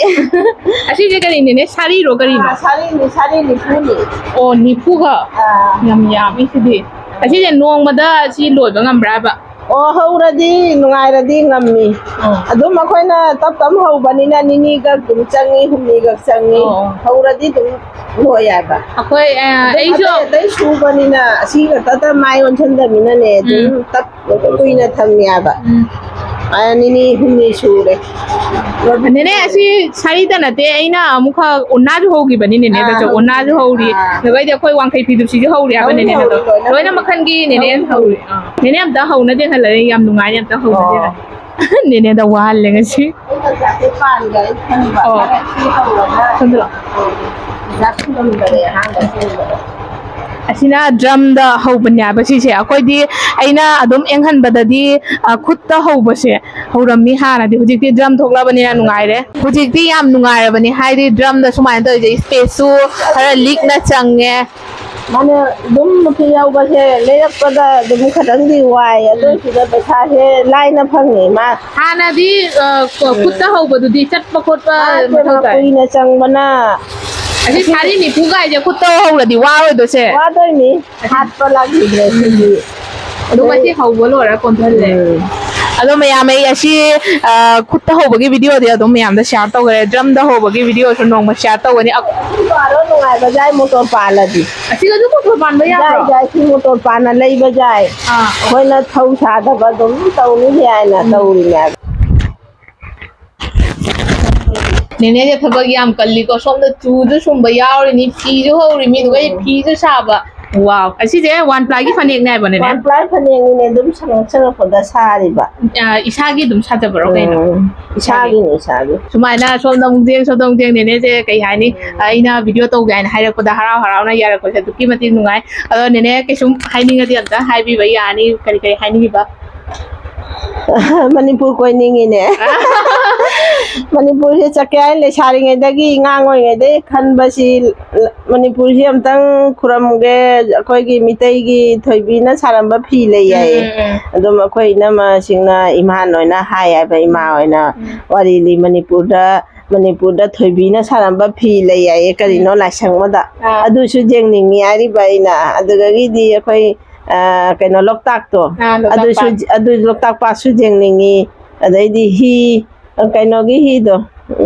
ꯑꯁꯤꯁꯦ ꯀꯔꯤꯅꯦꯅꯦ? ꯁꯥꯔꯤꯔꯣ ꯀꯔꯤꯅꯣ? ꯑꯥ, ꯁꯥꯔꯤꯅꯤ, ꯁꯥꯔꯤ ꯅꯤꯐꯨꯅꯤ꯫ ꯑꯣ, ꯅꯤꯐꯨꯈꯛ? ꯑꯥ꯫ ꯌꯥꯝ ꯌꯥꯝꯃꯤ ꯁꯤꯗꯤ꯫ ꯑꯁꯤꯁꯦ ꯅꯣꯡꯃꯗ ꯁꯤ ꯂꯣꯏꯕ ꯉꯝꯕ꯭ꯔꯥꯕ? ꯑꯣ, ꯍꯧꯔꯗꯤ ꯅꯨꯡꯉꯥꯏꯔꯗꯤ ꯉꯝꯃꯤ꯫ ꯑꯣ꯫ ꯑꯗꯨꯝ ꯑꯩꯈꯣꯏꯅ ꯇꯞ ꯇꯞ ꯍꯧꯕꯅꯤꯅ ꯅꯤꯅꯤꯒ ꯑꯗꯨꯝ ꯆꯪꯉꯤ, ꯍꯨꯝꯅꯤꯒ ꯆꯪꯉꯤ꯫ ꯑꯣ, ꯑꯣ꯫ ꯍꯧꯔꯗꯤ ꯑꯗꯨꯝ ꯂꯣꯏ ꯍꯥꯏꯕ꯫ ꯑꯩꯈꯣꯏ, ꯑ, ꯑꯗꯨꯝ ꯑꯩꯁꯨ ꯑꯇꯩ ꯑꯇꯩ ꯁꯨꯕꯅꯤꯅ ꯑꯁꯤ ꯈꯛꯇꯗ ꯃꯥꯏ ꯑꯣꯟꯁꯤꯟꯗꯕꯅꯤꯅꯅꯦ, ꯑꯗꯨꯝ ꯎꯝ꯫ ꯇꯞ ꯀꯨꯏꯅ ꯊꯝꯃꯦ ꯍꯥꯏꯕ꯫ ꯎꯝ꯫ ꯑ, ꯅꯤꯅꯤ ꯍꯨꯝꯅꯤ ꯁꯨꯔꯦ꯫ ꯅꯦꯅꯦ, ꯑꯁꯤ ꯁꯥꯔꯤꯗ ꯅꯠꯇꯦ, ꯑꯩꯅ ꯑꯃꯨꯛꯈꯛ ꯎꯅꯥꯁꯨ ꯍꯧꯈꯤꯕꯅꯤ ꯅꯦꯅꯦꯗꯁꯨ꯫ ꯑꯥ, ꯎꯅꯥꯁꯨ ꯍꯧꯔꯤ, ꯑꯥ꯫ ꯑꯗꯨꯒ ꯑꯩꯗꯤ ꯑꯩꯈꯣꯏ ꯋꯥꯡꯈꯩ ꯐꯤꯗꯨ ꯁꯤꯁꯨ ꯍꯧꯔꯤ ꯍꯥꯏꯕ ꯍꯧꯔꯤ, ꯅꯦꯅꯦꯗꯣ꯫ ꯍꯧꯔꯤ, ꯂꯣꯏꯅ ꯂꯣꯏꯅ ꯍꯧꯔꯤ꯫ ꯍꯧꯔꯤ꯫ ꯑꯥ꯫ ꯅꯦꯅꯦ ꯑꯝꯇ ꯍꯧꯅꯗꯦ ꯈꯜꯂꯦ, ꯑꯩ ꯌꯥꯝ ꯅꯨꯡꯉꯥꯏꯅꯦ, ꯑꯝꯇ ꯍꯧꯅꯗꯦ꯫ ꯑꯣ꯫ ꯅꯦꯅꯦꯗ ꯋꯥꯍꯜꯂꯦ ꯉꯁꯤ꯫ ꯑꯩ ꯆꯥꯛ ꯆꯥꯛꯁꯦ ꯄꯥꯟꯒꯦ, ꯑꯩ ꯈꯟꯕ꯫ ꯑꯣ꯫ ꯈꯔ ꯁꯤ ꯍꯧꯔꯒ ꯁꯣꯝꯗ ꯂꯥꯛꯑꯣ꯫ ꯆꯥꯛ ꯊꯤꯔꯝꯗꯔꯦ ꯑꯍꯥꯟꯕ ꯁꯦꯝꯕꯗ꯫ ꯑꯁꯤꯅ ꯗ꯭ꯔꯝꯗ ꯍꯧꯕꯅꯦ ꯍꯥꯏꯕ ꯁꯤꯁꯦ꯫ ꯑꯩꯈꯣꯏꯗꯤ, ꯑꯩꯅ ꯑꯗꯨꯝ ꯌꯦꯡꯍꯟꯕꯗꯗꯤ, ꯑ, ꯈꯨꯠꯇ ꯍꯧꯕꯁꯦ ꯍꯧꯔꯝꯃꯤ ꯍꯥꯟꯅꯗꯤ꯫ ꯍꯧꯖꯤꯛꯇꯤ ꯗ꯭ꯔꯝ ꯊꯣꯛꯂꯛꯑꯕꯅꯤꯅ ꯅꯨꯡꯉꯥꯏꯔꯦ꯫ ꯍꯧꯖꯤꯛꯇꯤ ꯌꯥꯝ ꯅꯨꯡꯉꯥꯏꯔꯕꯅꯤ, ꯍꯥꯏꯗꯤ ꯗ꯭ꯔꯝꯗ ꯁꯨꯃꯥꯏꯅ ꯇꯧꯔꯤꯁꯦ ꯏꯁꯄꯦꯁꯁꯨ ꯈꯔ ꯂꯤꯛꯅ ꯆꯪꯉꯦ꯫ ꯃꯥꯅ ꯑꯗꯨꯝ ꯃꯊꯤ ꯌꯥꯎꯕꯁꯦ ꯂꯩꯔꯛꯄꯗ ꯑꯗꯨꯝ ꯈꯇꯪꯗꯤ ꯋꯥꯏ, ꯑꯗꯨ ꯎꯝ꯫ ꯁꯤꯗ ꯄꯩꯁꯥꯁꯦ ꯂꯥꯏꯅ ꯐꯪꯉꯦ ꯃꯥ꯫ ꯍꯥꯟꯅꯗꯤ, ꯑ, ꯀꯣ-, ꯎꯝ꯫ ꯈꯨꯠꯇ ꯍꯧꯕꯗꯨꯗꯤ ꯆꯠꯄ ꯈꯣꯠꯄ ꯃꯥ ꯃꯊꯧ ꯇꯥꯏ꯫ ꯀꯨꯏꯅ ꯆꯪꯕꯅ ꯑꯁꯤ ꯑꯁꯤ ꯁꯥꯔꯤ ꯅꯤꯐꯨ ꯀꯥꯏꯁꯦ ꯈꯨꯠꯇ ꯍꯧꯔꯗꯤ ꯋꯥꯔꯣꯏꯗꯣ ꯁꯦ? ꯋꯥꯗꯣꯏꯅꯤ꯫ ꯑꯁꯤ ꯍꯥꯠꯄ ꯂꯥꯛꯈꯤꯗ꯭ꯔꯦ ꯁꯤꯗꯤ꯫ ꯑꯗꯨ ꯉꯁꯤ ꯍꯧꯕ ꯂꯣꯏꯔ ꯀꯣꯟꯊꯍꯜꯂꯦ꯫ ꯎꯝ꯫ ꯑꯗꯣ ꯃꯌꯥꯝ, ꯑꯩ ꯑꯁꯤ, ꯑ, ꯈꯨꯠꯇ ꯍꯧꯕꯒꯤ ꯚꯤꯗꯤꯑꯣꯗꯤ ꯑꯗꯨꯝ ꯃꯌꯥꯝꯗ ꯁꯤꯌꯥꯔ ꯇꯧꯈ꯭ꯔꯦ꯫ ꯗ꯭ꯔꯝꯗ ꯍꯧꯕꯒꯤ ꯚꯤꯗꯤꯑꯣꯁꯨ ꯅꯣꯡꯃ ꯁꯤꯌꯥꯔ ꯇꯧꯒꯅꯤ꯫ ꯑ, ꯄꯥꯔꯣ, ꯅꯨꯡꯉꯥꯏꯕ ꯖꯥꯏ ꯃꯣꯇꯣꯔ ꯄꯥꯜꯂꯗꯤ꯫ ꯑꯁꯤꯒꯁꯨ ꯃꯣꯇꯣꯔ ꯄꯥꯟꯕ ꯌꯥꯕ꯭ꯔꯣ? ꯌꯥꯏ, ꯌꯥꯏ, ꯁꯤ ꯃꯣꯇꯣꯔ ꯄꯥꯟꯅ ꯂꯩꯕ ꯌꯥꯏ꯫ ꯑꯥ꯫ ꯑꯩꯈꯣꯏꯅ ꯊꯧ ꯁꯥꯗꯕ ꯑꯗꯨꯝ ꯇꯧꯅꯤ ꯍꯥꯏꯅ ꯎꯝ꯫ ꯇꯧꯔꯤꯅꯦ ꯍꯥꯏꯕ꯫ ꯅꯦꯅꯦꯁꯦ ꯊꯕꯛ ꯌꯥꯝ ꯀꯜꯂꯤꯀꯣ꯫ ꯁꯣꯝꯗ ꯆꯨꯁꯨ ꯁꯨꯝꯕ ꯌꯥꯎꯔꯤꯅꯤ, ꯐꯤꯁꯨ ꯍꯧꯔꯤꯅꯤ, ꯑꯗꯨꯒ ꯑꯩ ꯎꯝ꯫ ꯐꯤꯁꯨ ꯁꯥꯕ꯫ ꯋꯥꯎ, ꯑꯁꯤꯁꯦ ꯋꯥꯟ ꯄ꯭ꯂꯥꯏꯒꯤ ꯐꯅꯦꯛꯅꯦ ꯍꯥꯏꯕ ꯅꯦꯅꯦ? ꯋꯥꯟ ꯄ꯭ꯂꯥꯏ ꯐꯅꯦꯛꯅꯤꯅꯦ, ꯑꯗꯨꯝ ꯁꯪꯉꯛ ꯁꯪꯉꯛꯄꯗ ꯁꯥꯔꯤꯕ꯫ ꯑ, ꯏꯁꯥꯒꯤ ꯑꯗꯨꯝ ꯁꯥꯖꯕꯔꯣ ꯀꯩꯅꯣ? ꯎꯝ, ꯏꯁꯥꯒꯤ꯫ ꯏꯁꯥꯒꯤꯅꯦ, ꯏꯁꯥꯒꯤ꯫ ꯁꯨꯃꯥꯏꯅ ꯁꯣꯝꯗ ꯑꯃꯨꯛ ꯌꯦꯡ, ꯁꯣꯝꯗ ꯑꯃꯨꯛ ꯌꯦꯡ, ꯅꯦꯅꯦꯁꯦ ꯀꯩ ꯍꯥꯏꯅꯤ? ꯎꯝ꯫ ꯑꯩꯅ ꯚꯤꯗꯤꯑꯣ ꯇꯧꯒꯦ ꯍꯥꯏꯅ ꯍꯥꯏꯔꯛꯄꯗ ꯍꯔꯥꯎ ꯍꯔꯥꯎꯅ ꯌꯥꯔꯛꯄꯁꯦ ꯑꯗꯨꯛꯀꯤ ꯃꯇꯤꯛ ꯅꯨꯡꯉꯥꯏ꯫ ꯑꯗꯣ ꯅꯦꯅꯦ ꯀꯩꯁꯨꯝ ꯍꯥꯏꯅꯤꯡꯉꯗꯤ ꯑꯝꯇ ꯍꯥꯏꯕꯤꯕ ꯌꯥꯅꯤ, ꯀꯔꯤ ꯀꯔꯤ ꯍꯥꯏꯅꯤꯡꯉꯤꯕ? ꯃꯅꯤꯄꯨꯔ ꯀꯣꯏꯅꯤꯡꯉꯤꯅꯦ꯫ ꯃꯅꯤꯄꯨꯔꯁꯦ ꯆꯠꯀꯦ ꯍꯥꯏꯅ ꯂꯩꯁꯥꯔꯤꯉꯩꯗꯒꯤ, ꯑꯉꯥꯡ ꯑꯣꯏꯔꯤꯉꯩꯗꯒꯤ ꯈꯟꯕꯁꯤ, ꯃꯅꯤꯄꯨꯔꯁꯤ ꯑꯝꯇꯪ ꯈꯨꯔꯝꯒꯦ꯫ ꯑꯩꯈꯣꯏꯒꯤ ꯃꯤꯇꯩꯒꯤ ꯊꯣꯏꯕꯤꯅ ꯁꯥꯔꯝꯕ ꯐꯤ ꯂꯩ ꯍꯥꯏꯌꯦ꯫ ꯎꯝ, ꯎꯝ, ꯎꯝ꯫ ꯑꯗꯨꯝ ꯑꯩꯈꯣꯏ ꯏꯅꯝꯃꯁꯤꯡꯅ ꯏꯃꯥ ꯂꯣꯏꯅ ꯍꯥꯏ ꯍꯥꯏꯕ, ꯏꯃꯥ ꯍꯣꯏꯅ ꯎꯝ꯫ ꯋꯥꯔꯤ ꯂꯤ, ꯃꯅꯤꯄꯨꯔꯗ, ꯃꯅꯤꯄꯨꯔꯗ ꯊꯣꯏꯕꯤꯅ ꯁꯥꯔꯝꯕ ꯐꯤ ꯂꯩ ꯍꯥꯏꯌꯦ, ꯀꯔꯤꯅꯣ ꯎꯝ꯫ ꯂꯥꯏꯁꯪ ꯑꯃꯗ꯫ ꯑꯥ꯫ ꯑꯗꯨꯁꯨ ꯌꯦꯡꯅꯤꯡꯉꯤ ꯍꯥꯏꯔꯤꯕ ꯑꯩꯅ꯫ ꯑꯗꯨꯗꯒꯤꯗꯤ ꯑꯩꯈꯣꯏ, ꯑ, ꯀꯩꯅꯣ, ꯂꯣꯛꯇꯥꯛꯇꯣ, ꯑꯥ, ꯂꯣꯛꯇꯥꯛ ꯑꯗꯨꯁꯨ, ꯄꯥꯠ꯫ ꯑꯗꯨ ꯂꯣꯛꯇꯥꯛ ꯄꯥꯠꯁꯨ ꯌꯦꯡꯅꯤꯡꯉꯤ꯫ ꯑꯗꯩꯗꯤ ꯍꯤ, ꯀꯩꯅꯣꯒꯤ ꯍꯤꯗꯣ,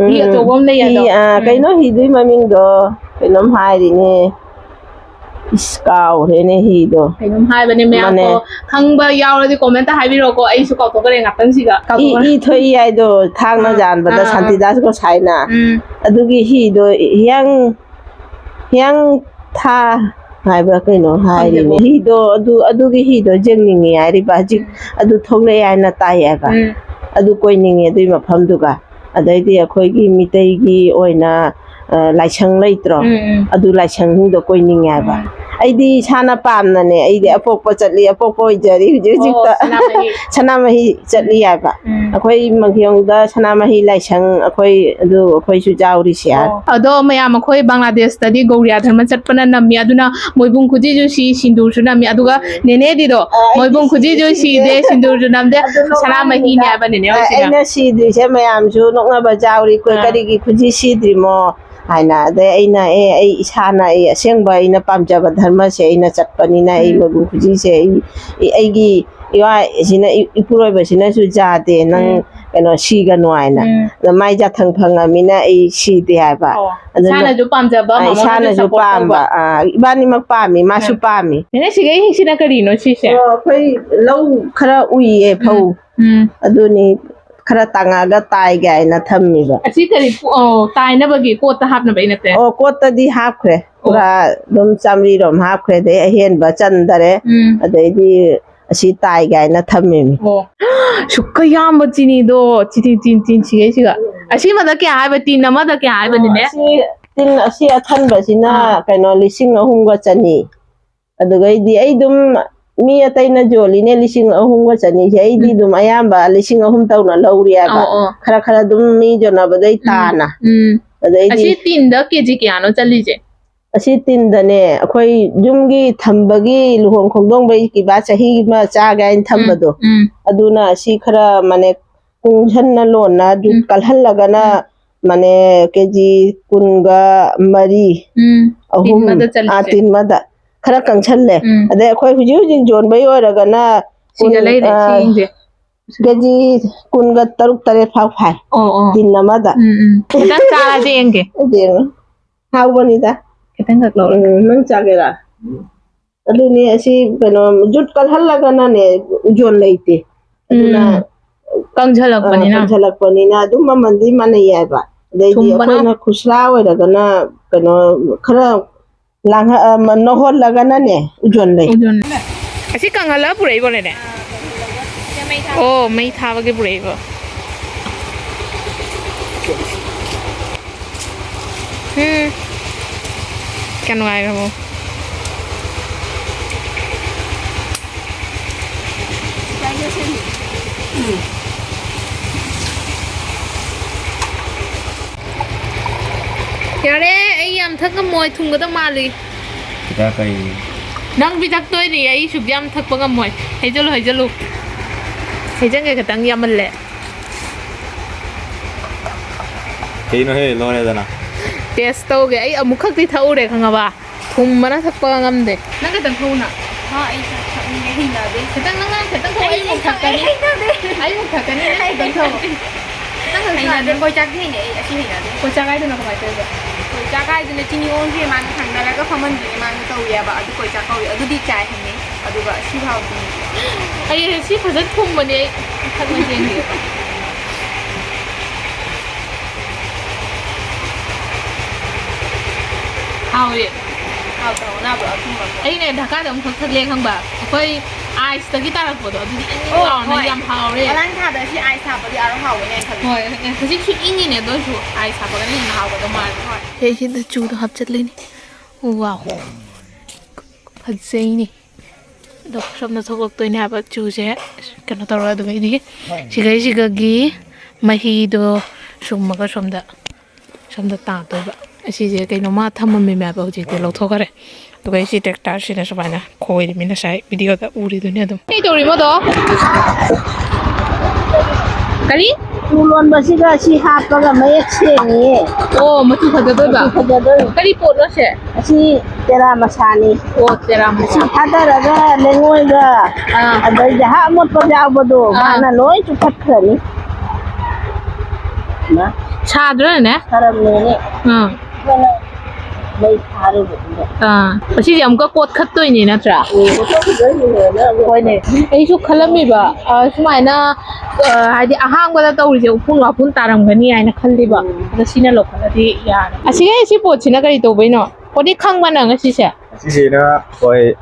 ꯍꯤ ꯎꯝ, ꯑꯆꯧꯕ ꯑꯃ ꯂꯩ ꯍꯤ, ꯍꯥꯏꯗꯣ꯫ ꯑ, ꯎꯝ꯫ ꯀꯩꯅꯣ ꯍꯤꯗꯨꯒꯤ ꯃꯃꯤꯡꯗꯣ ꯀꯩꯅꯣꯝ ꯍꯥꯏꯔꯤꯅꯦ꯫ ꯏꯁ, ꯀꯥꯎꯔꯦꯅꯦ ꯍꯤꯗꯣ꯫ ꯀꯩꯅꯣꯝ ꯍꯥꯏꯕꯅꯦ ꯃꯌꯥꯝ꯫ ꯃꯥꯅꯦ꯫ ꯑꯣ, ꯈꯪꯕ ꯌꯥꯎꯔꯗꯤ comment ꯍꯥꯏꯕꯤꯔꯛꯑꯣꯀꯣ, ꯑꯩꯁꯨ ꯀꯥꯎꯊꯣꯛꯈ꯭ꯔꯦ ꯉꯥꯛꯇꯪꯁꯤꯒ꯫ ꯏ ꯀꯥꯎꯊꯣꯛꯈ꯭ꯔꯦ꯫ ꯏ ꯊꯣꯛꯏ ꯍꯥꯏꯗꯣ ꯊꯥꯡꯅ ꯑꯥ, ꯌꯥꯟꯕꯗ ꯑꯥ, ꯑꯥ꯫ ꯁꯥꯟꯇꯤꯗꯥꯁ ꯒꯣꯁꯥꯏꯅ꯫ ꯎꯝ꯫ ꯑꯗꯨꯒꯤ ꯍꯤꯗꯣ ꯍꯤꯌꯥꯡ ꯍꯤꯌꯥꯡ ꯊꯥ ꯍꯥꯏꯕ꯭ꯔꯥ ꯀꯩꯅꯣ ꯍꯥꯏꯔꯤꯅꯦ꯫ ꯈꯪꯗꯦꯀꯣ꯫ ꯍꯤꯗꯣ ꯑꯗꯨ ꯑꯗꯨꯒꯤ ꯍꯤꯗꯣ ꯌꯦꯡꯅꯤꯡꯉꯦ ꯍꯥꯏꯔꯤꯕ ꯍꯧꯖꯤꯛ꯫ ꯑꯗꯨ ꯊꯣꯛꯂꯛꯑꯦ ꯍꯥꯏꯅ ꯇꯥꯏꯌꯦꯕ꯫ ꯎꯝ꯫ ꯑꯗꯨ ꯀꯣꯏꯅꯤꯡꯉꯦ ꯑꯗꯨꯒꯤ ꯃꯐꯝꯗꯨꯒ꯫ ꯑꯗꯩꯗꯤ ꯑꯩꯈꯣꯏꯒꯤ ꯃꯤꯇꯩꯒꯤ ꯑꯣꯏꯅ ꯑ, ꯂꯥꯏꯁꯪ ꯂꯩꯇ꯭ꯔꯣ? ꯎꯝ, ꯎꯝ꯫ ꯑꯗꯨ ꯂꯥꯏꯁꯪꯁꯤꯡꯗꯣ ꯀꯣꯏꯅꯤꯡꯉꯦ ꯍꯥꯏꯕ꯫ ꯎꯝ꯫ ꯑꯩꯗꯤ ꯏꯁꯥꯅ ꯄꯥꯝꯅꯅꯦ, ꯑꯩꯗꯤ ꯑꯄꯣꯛꯄ ꯆꯠꯂꯤ, ꯑꯄꯣꯛꯄ ꯑꯣꯏꯖꯔꯤ ꯍꯧꯖꯤꯛ ꯑꯣ, ꯍꯧꯖꯤꯛꯇ꯫ ꯁꯅꯥꯃꯍꯤ꯫ ꯁꯅꯥꯃꯍꯤ ꯆꯠꯂꯤ ꯍꯥꯏꯕ꯫ ꯎꯝ꯫ ꯑꯩꯈꯣꯏ ꯃꯈꯤꯌꯣꯡꯗ ꯁꯅꯥꯃꯍꯤ ꯂꯥꯏꯁꯪ ꯑꯩꯈꯣꯏ ꯑꯗꯨ ꯑꯩꯈꯣꯏꯁꯨ ꯌꯥꯎꯔꯤꯁꯦ ꯍꯥꯏꯕ꯫ ꯑꯣ, ꯑꯗꯣ ꯃꯌꯥꯝ ꯑꯩꯈꯣꯏ ꯕꯪꯒ꯭ꯂꯥꯗꯦꯁꯇꯗꯤ ꯒꯧꯔꯤꯌꯥ ꯙꯔꯃ ꯆꯠꯄꯅ ꯅꯝꯃꯤ, ꯑꯗꯨꯅ ꯃꯣꯏꯕꯨꯡ ꯈꯨꯖꯤꯁꯨ ꯁꯤ, ꯁꯤꯟꯗꯨꯔꯁꯨ ꯅꯝꯃꯤ, ꯑꯗꯨꯒ ꯅꯦꯅꯦꯗꯤꯗꯣ ꯑ, ꯑꯩꯗꯤ ꯃꯣꯏꯕꯨꯡ ꯁꯤꯗꯤ ꯈꯨꯖꯤꯁꯨ ꯁꯤꯗꯦ꯫ ꯁꯤꯗꯦ, ꯁꯤꯟꯗꯨꯔꯁꯨ ꯅꯝꯗꯦ, ꯑꯗꯨ ꯅꯣꯛꯅꯤꯡꯉꯤꯗ꯫ ꯁꯅꯥꯃꯍꯤꯅꯦ ꯍꯥꯏꯕꯅꯤꯅꯦ ꯑ, ꯍꯣꯏꯁꯤꯅ꯫ ꯑꯩꯅ ꯁꯤꯗ꯭ꯔꯤꯁꯦ ꯃꯌꯥꯝꯁꯨ ꯅꯣꯛꯅꯕ ꯌꯥꯎꯔꯤ, "ꯑꯩꯈꯣꯏ ꯑꯥ꯫ ꯀꯔꯤꯒꯤ ꯈꯨꯖꯤ ꯁꯤꯗ꯭ꯔꯤꯃꯣ?" ꯍꯥꯏꯅ꯫ ꯑꯗꯩ ꯑꯩꯅ, "ꯑꯦ, ꯑꯩ ꯏꯁꯥꯅ ꯑꯩ ꯑꯁꯦꯡꯕ ꯑꯩꯅ ꯄꯥꯝꯖꯕ ꯙꯔꯃꯁꯦ ꯑꯩꯅ ꯆꯠꯄꯅꯤꯅ ꯑꯩ ꯎꯝ꯫ ꯃꯣꯏꯕꯨꯡ ꯈꯨꯖꯤꯁꯦ ꯑꯩ, ꯑꯩ, ꯑꯩꯒꯤ ꯏꯋꯥ ꯏꯁꯤꯅ, ꯏ-, ꯏꯄꯨꯔꯣꯏꯕꯁꯤꯅꯁꯨ ꯌꯥꯗꯦ, ꯅꯪ ꯎꯝ꯫ ꯀꯩꯅꯣ ꯁꯤꯒꯅꯨ" ꯍꯥꯏꯅ꯫ ꯎꯝ꯫ ꯑꯗ ꯃꯥꯏ ꯌꯥꯊꯪ ꯐꯪꯉꯃꯤꯅ ꯑꯩ ꯁꯤꯗꯦ ꯍꯥꯏꯕ꯫ ꯑꯣ, ꯑꯗꯨꯅ ꯏꯁꯥꯅꯁꯨ ꯄꯥꯝꯖꯕ, ꯑ, ꯃꯃꯥꯅꯁꯨ ꯏꯁꯥꯅꯁꯨ support ꯄꯥꯝꯕ꯫ ꯇꯧꯕ꯫ ꯑ, ꯏꯕꯥꯅꯤꯃꯛ ꯄꯥꯝꯃꯤ, ꯃꯥꯁꯨ ꯎꯝ꯫ ꯄꯥꯝꯃꯤ꯫ ꯅꯦꯅꯦ, ꯁꯤꯒ ꯌꯦꯡꯁꯤꯅ ꯀꯔꯤꯅꯣ ꯁꯤꯁꯦ? ꯑꯣ, ꯑꯩꯈꯣꯏ ꯂꯧ ꯈꯔ ꯎꯏꯌꯦ, ꯐꯧ꯫ ꯎꯝ꯫ ꯑꯗꯨꯅꯤ ꯈꯔ ꯇꯥꯡꯉꯛꯑꯒ ꯇꯥꯏꯒꯦ ꯍꯥꯏꯅ ꯊꯝꯃꯤꯕ꯫ ꯑꯁꯤ ꯀꯔꯤ, ꯑꯣ, ꯇꯥꯏꯅꯕꯒꯤ ꯀꯣꯠꯇ ꯍꯥꯞꯅꯕꯩ ꯅꯠꯇꯦ? ꯑꯣ, ꯀꯣꯠꯇꯗꯤ ꯍꯥꯞꯈ꯭ꯔꯦ꯫ ꯄꯨꯔꯥ ꯑꯗꯨꯝ ꯆꯥꯃꯔꯤꯔꯣꯝ ꯍꯥꯞꯈ꯭ꯔꯦ, ꯑꯗꯩ ꯑꯍꯦꯟꯕ ꯆꯟꯗꯔꯦ꯫ ꯎꯝ꯫ ꯑꯗꯩꯗꯤ ꯑꯁꯤ ꯇꯥꯏꯒꯦ ꯍꯥꯏꯅ ꯊꯝꯃꯤꯅꯤ꯫ ꯑꯣ, ꯁꯨꯛꯀ ꯌꯥꯝꯕ ꯆꯤꯅꯤꯗꯣ, ꯆꯤꯅꯤ, ꯆꯤꯅꯤ, ꯆꯤꯅꯤ ꯁꯤꯒꯩꯁꯤꯒ꯫ ꯑꯁꯤꯃꯗ ꯀꯌꯥ ꯍꯥꯏꯕ? ꯇꯤꯟ ꯑꯃꯗ ꯀꯌꯥ ꯍꯥꯏꯕꯅꯤꯅꯦ? ꯑꯁꯤ ꯇꯤꯟ, ꯑꯁꯤ ꯑꯊꯟꯕꯁꯤꯅ ꯑꯥ꯫ ꯀꯩꯅꯣ, ꯂꯤꯁꯤꯡ ꯑꯍꯨꯝꯒ ꯆꯅꯤ꯫ ꯑꯗꯨꯒꯩꯗꯤ ꯑꯩ ꯑꯗꯨꯝ ꯃꯤ ꯑꯇꯩꯅ ꯌꯣꯜꯂꯤꯅꯦ ꯂꯤꯁꯤꯡ ꯑꯍꯨꯝꯒ ꯆꯅꯤꯁꯦ, ꯑꯩꯗꯤ ꯎꯝ꯫ ꯑꯗꯨꯝ ꯑꯌꯥꯝꯕ ꯂꯤꯁꯤꯡ ꯑꯍꯨꯝ ꯇꯧꯅ ꯂꯧꯔꯦꯕ꯫ ꯑꯧ, ꯑꯧ꯫ ꯈꯔ ꯈꯔ ꯑꯗꯨꯝ ꯃꯤ ꯌꯣꯟꯅꯕꯗꯩ ꯎꯝ꯫ ꯇꯥꯅ꯫ ꯎꯝ꯫ ꯑꯗꯩꯗꯤ ꯑꯁꯤ ꯇꯤꯟꯗ ꯀꯦꯖꯤ ꯀꯌꯥꯅꯣ ꯆꯠꯂꯤꯁꯦ? ꯑꯁꯤ ꯇꯤꯟꯗꯅꯦ, ꯑꯩꯈꯣꯏ ꯌꯨꯝꯒꯤ ꯊꯝꯕꯒꯤ ꯂꯨꯍꯣꯡ ꯈꯣꯡꯗꯣꯡꯕꯒꯤ ꯀꯤꯕꯥ ꯆꯍꯤ ꯑꯃ ꯆꯥꯒꯦ ꯍꯥꯏꯅ ꯊꯝꯕꯗꯣ, ꯎꯝ꯫ ꯑꯗꯨꯅ ꯑꯁꯤ ꯈꯔ ꯃꯅꯦ ꯀꯨꯡꯁꯟꯅ ꯂꯣꯟꯅ ꯑꯗꯨ ꯎꯝ꯫ ꯀꯜꯍꯜꯂꯒꯅ ꯎꯝ꯫ ꯃꯅꯦ ꯀꯦꯖꯤ ꯀꯨꯟꯒ ꯃꯔꯤ, ꯎꯝ꯫ ꯑꯍꯨꯝ, ꯇꯤꯟ ꯑꯃꯗ ꯑꯥ, ꯆꯜꯂꯤꯁꯦ꯫ ꯇꯤꯟ ꯑꯃꯗ ꯈꯔ ꯀꯪꯁꯜꯂꯦ꯫ ꯎꯝ꯫ ꯑꯗꯩ ꯑꯩꯈꯣꯏ ꯍꯧꯖꯤꯛ ꯍꯧꯖꯤꯛ ꯌꯣꯟꯕꯒꯤ ꯑꯣꯏꯔꯒꯅ ꯁꯤꯒ ꯀꯨꯟ, ꯂꯩꯔꯦ, ꯑꯥ, ꯁꯤ ꯌꯦꯡꯁꯦ꯫ ꯀꯦꯖꯤ ꯀꯨꯟꯒ ꯇꯔꯨꯛ ꯇꯔꯦꯠ ꯐꯥꯎ ꯐꯥꯏ꯫ ꯑꯣ, ꯑꯣ꯫ ꯇꯤꯟ ꯑꯃꯗ꯫ ꯎꯝ, ꯎꯝ꯫ ꯈꯤꯇꯪ ꯆꯥꯔꯁꯦ ꯌꯦꯡꯒꯦ꯫ ꯌꯦꯡꯉꯣ꯫ ꯍꯥꯎꯕꯅꯤꯗ꯫ ꯈꯤꯇꯪꯈꯛ ꯂꯧꯔꯣ꯫ ꯎꯝ, ꯅꯪ ꯆꯥꯒꯦꯔꯥ? ꯑꯗꯨꯅꯤ ꯑꯁꯤ ꯀꯩꯅꯣ ꯖꯨꯠ ꯀꯜꯍꯜꯂꯒꯅꯅꯦ ꯎꯖꯣꯟ ꯂꯩꯇꯦ꯫ ꯑꯗꯨꯅ ꯎꯝ꯫ ꯀꯪꯁꯜꯂꯛꯄꯅꯤꯅ꯫ ꯑ, ꯀꯪꯁꯜꯂꯛꯄꯅꯤꯅ ꯑꯗꯨꯝ ꯃꯃꯜꯗꯤ ꯃꯥꯟꯅꯩ ꯍꯥꯏꯕ꯫ ꯑꯗꯩꯗꯤ ꯊꯨꯝꯕꯅ꯫ ꯑꯩꯈꯣꯏꯅ ꯈꯨꯁꯂꯥ ꯑꯣꯏꯔꯒꯅ ꯀꯩꯅꯣ ꯈꯔ ꯂꯥꯡꯍ-, ꯑ, ꯃ-, ꯅꯧꯍꯜꯂꯒꯅꯅꯦ ꯎꯖꯣꯟ ꯂꯩ꯫ ꯎꯖꯣꯟ꯫ ꯑꯁꯤ ꯀꯪꯍꯜꯂꯒ ꯄꯨꯔꯛꯏꯕꯣꯅꯦꯅꯦ? ꯑꯣ, ꯃꯩ ꯊꯥꯕꯒꯤ ꯄꯨꯔꯛꯏꯕ꯫ ꯎꯝ꯫ ꯀꯌꯥ ꯅꯨꯡꯉꯥꯏꯈ꯭ꯔꯕꯣ? ꯌꯥꯔꯦ, ꯑꯩ ꯌꯥꯝ ꯊꯛ ꯉꯝꯃꯣꯏ, ꯊꯨꯝꯒꯗꯕ ꯃꯥꯜꯂꯤ꯫ ꯍꯤꯗꯥꯛ ꯀꯩ? ꯅꯪ ꯄꯤꯊꯛꯇꯣꯏꯅꯦ, ꯑꯩ ꯁꯨꯛ ꯌꯥꯝ ꯊꯛꯄ ꯉꯝꯃꯣꯏ꯫ ꯍꯩꯖꯜꯂꯨ, ꯍꯩꯖꯜꯂꯨ꯫ ꯍꯩꯖꯟꯒꯦ ꯈꯇꯪ ꯌꯥꯝꯃꯜꯂꯦ꯫ ꯀꯩꯅꯣꯍꯦ, ꯂꯣꯏꯔꯦꯗꯅ꯫ Taste ꯇꯧꯒꯦ꯫ ꯑꯩ ꯑꯃꯨꯛ ꯈꯛꯇꯤ ꯊꯛꯎꯔꯦ, ꯈꯪꯉꯕ? ꯊꯨꯝꯕꯅ ꯊꯛꯄꯒ ꯉꯝꯗꯦ꯫ ꯅꯪ ꯈꯇꯪ ꯊꯛꯎꯅ꯫ ꯍꯥ, ꯑꯩ ꯊꯛ-, ꯊꯛꯅꯤꯡꯉꯦ, ꯍꯩꯅꯗꯦ꯫ ꯈꯤꯇꯪ ꯅꯪ ꯈꯤꯇꯪ ꯊꯛꯎ, ꯑꯩ ꯑꯃꯨꯛ ꯊꯛꯀꯅꯤ꯫ ꯑꯩ ꯍꯩꯅꯗꯦ꯫ ꯑꯩ ꯑꯃꯨꯛ ꯊꯛꯀꯅꯤ, ꯅꯪ ꯈꯤꯇꯪ ꯊꯛꯎ꯫ ꯈꯤꯇꯪ ꯈꯛ ꯍꯩꯅꯗꯦ, ꯆꯥꯗꯦ꯫ ꯀꯣꯏꯆꯥꯛꯇꯤ ꯍꯩꯅꯩ, ꯑꯩ ꯑꯁꯤ ꯍꯩꯅꯗꯦ꯫ ꯀꯣꯏꯆꯥꯛ ꯍꯥꯏꯗꯨꯅ ꯀꯃꯥꯏꯅ ꯇꯧꯔꯤꯕ? ꯀꯣꯏꯆꯥꯛ ꯍꯥꯏꯗꯨꯅ ꯆꯤꯅꯤ ꯑꯣꯟꯈ꯭ꯔꯦ, ꯃꯥꯅ ꯊꯥꯡꯅꯔꯒ ꯐꯝꯍꯟꯗꯣꯏꯅꯦ, ꯃꯥꯅ ꯇꯧꯋꯦꯕ, ꯑꯗꯨ ꯀꯣꯏꯆꯥꯛ ꯀꯧꯏ꯫ ꯑꯗꯨꯗꯤ ꯆꯥꯏ ꯍꯩꯅꯩ, ꯑꯗꯨꯒ ꯁꯤ ꯐꯥꯎꯗꯤ꯫ ꯑꯩ ꯁꯤ ꯐꯖꯅ ꯊꯨꯝꯕꯅꯦ, ꯑꯩ ꯊꯛꯅ ꯌꯦꯡꯒꯦ꯫ ꯍꯥꯎꯋꯦ꯫ ꯍꯥꯎꯇ꯭ꯔꯣ? ꯑꯅꯥꯕ ꯑꯊꯨꯝꯕ ꯑꯃ꯫ ꯑꯩꯅꯦ ꯙꯀꯥꯗ ꯑꯃꯨꯛꯈꯛ ꯊꯛꯂꯦ ꯈꯪꯕ? ꯑꯩꯈꯣꯏ ice ꯇꯒꯤ ꯇꯥꯔꯛꯄꯗꯣ, ꯑꯗꯨꯗꯤ ꯏꯪ ꯏꯪ ꯑꯣ, ꯂꯥꯎꯔꯅ ꯍꯣꯏ꯫ ꯌꯥꯝ ꯍꯥꯎꯔꯦ꯫ ꯑꯣꯂꯥꯡ ꯊꯥꯗ ꯁꯤ ice ꯍꯥꯞꯄꯗꯤ ꯑꯥꯔꯣ ꯍꯥꯎꯕꯅꯦ ꯈꯜꯂꯦ꯫ ꯍꯣꯏ, ꯍꯧꯖꯤꯛꯁꯨ ꯏꯪꯉꯤꯅꯦ, ꯑꯗꯨ ꯑꯣꯏꯔꯁꯨ ice ꯍꯥꯞꯄꯒꯅ ꯍꯦꯟꯅ ꯍꯥꯎꯒꯗꯧ ꯃꯥꯜꯂꯦ꯫ ꯍꯣꯏ꯫ ꯁꯤ ꯁꯤꯗ ꯆꯨꯗꯣ ꯍꯥꯞꯆꯤꯜꯂꯤꯅꯤ꯫ ꯋꯥꯎ꯫ ꯐꯖꯩꯅꯦ꯫ ꯑꯗꯣ ꯁꯣꯝꯗ ꯊꯣꯛꯂꯛꯇꯣꯏꯅꯦ ꯍꯥꯏꯕ ꯆꯨꯁꯦ꯫ ꯀꯩꯅꯣ ꯇꯧꯔꯒ ꯑꯗꯨꯒ ꯑꯩꯗꯤ ꯁꯤꯒꯩꯁꯤꯒꯒꯤ ꯃꯍꯤꯗꯣ ꯁꯨꯝꯃꯒ ꯁꯣꯝꯗ ꯁꯣꯝꯗ ꯇꯥꯗꯣꯏꯕ꯫ ꯑꯁꯤꯁꯦ ꯀꯩꯅꯣꯃ ꯊꯝꯃꯝꯃꯦꯕ, ꯍꯧꯖꯤꯛꯇꯤ ꯂꯧꯊꯣꯛꯈ꯭ꯔꯦ꯫ ꯑꯗꯨꯒ ꯑꯩ ꯁꯤ tractor ꯁꯤꯅ ꯁꯨꯃꯥꯏꯅ ꯈꯣꯏꯔꯤꯃꯤ, ꯉꯁꯥꯏ video ꯗ ꯎꯔꯤꯗꯨꯅꯦ ꯑꯗꯨꯝ꯫ ꯀꯩ ꯇꯧꯔꯤꯃꯣꯗꯣ? ꯀꯔꯤ? ꯇꯨ ꯂꯣꯟꯕꯁꯤꯒ ꯑꯁꯤ ꯍꯥꯞꯄꯒ ꯃꯌꯦꯛ ꯁꯦꯡꯉꯤꯌꯦ꯫ ꯑꯣ, ꯃꯆꯨ ꯐꯖꯗꯣꯏꯕ? ꯃꯆꯨ ꯐꯖꯗꯣꯏꯕ꯫ ꯀꯔꯤ ꯄꯣꯠꯅꯣ ꯁꯦ? ꯑꯁꯤ ꯇꯦꯔꯥ ꯃꯁꯥꯅꯤ꯫ ꯑꯣ, ꯇꯦꯔꯥ ꯃꯁꯥ꯫ ꯑꯁꯤ ꯊꯥꯗꯔꯒ ꯂꯩꯉꯣꯏꯒ, ꯑꯥ꯫ ꯑꯗꯩꯗ ꯍꯥꯞ ꯑꯃꯣꯠꯄ ꯌꯥꯎꯕꯗꯣ, ꯑꯥ꯫ ꯃꯥꯅ ꯂꯣꯏ ꯆꯨꯞꯈꯠꯈ꯭ꯔꯅꯤ꯫ ꯃꯥ꯫ ꯁꯥꯗ꯭ꯔꯅꯦ? ꯁꯥꯔꯝꯃꯦꯅꯦ꯫ ꯑꯥ꯫ ꯑꯩꯈꯣꯏꯅ ꯃꯩ ꯊꯥꯔꯨꯕꯗꯨꯗ꯫ ꯑꯥ, ꯑꯁꯤꯁꯦ ꯑꯃꯨꯛꯀ ꯀꯣꯠꯈꯠꯇꯣꯏꯅꯦ ꯅꯠꯇ꯭ꯔꯥ? ꯎꯝ, ꯀꯣꯠꯈꯠꯈꯤꯗꯣꯏꯅꯦ ꯂꯣꯏꯅ ꯑꯃꯨꯛ꯫ ꯍꯣꯏꯅꯦ, ꯑꯩꯁꯨ ꯈꯜꯂꯝꯃꯤꯕ, ꯑ, ꯁꯨꯃꯥꯏꯅ, ꯑ, ꯍꯥꯏꯗꯤ ꯑꯍꯥꯡꯕꯗ ꯇꯧꯔꯤꯁꯦ ꯎꯐꯨꯟ ꯋꯥꯐꯨꯟ ꯇꯥꯔꯝꯒꯅꯤ ꯍꯥꯏꯅ ꯈꯜꯂꯤꯕ꯫ ꯎꯝ꯫ ꯑꯗꯣ ꯁꯤꯅ ꯂꯧꯈꯠꯂꯗꯤ ꯌꯥꯔꯦ꯫ ꯑꯁꯤꯒꯤ, ꯁꯤ ꯄꯣꯠꯁꯤꯅ ꯀꯔꯤ ꯇꯧꯕꯩꯅꯣ? ꯄꯣꯠꯇꯤ ꯈꯪꯕ ꯅꯪ ꯑꯁꯤꯁꯦ? ꯑꯁꯤꯁꯤꯅ, ꯍꯣꯏ,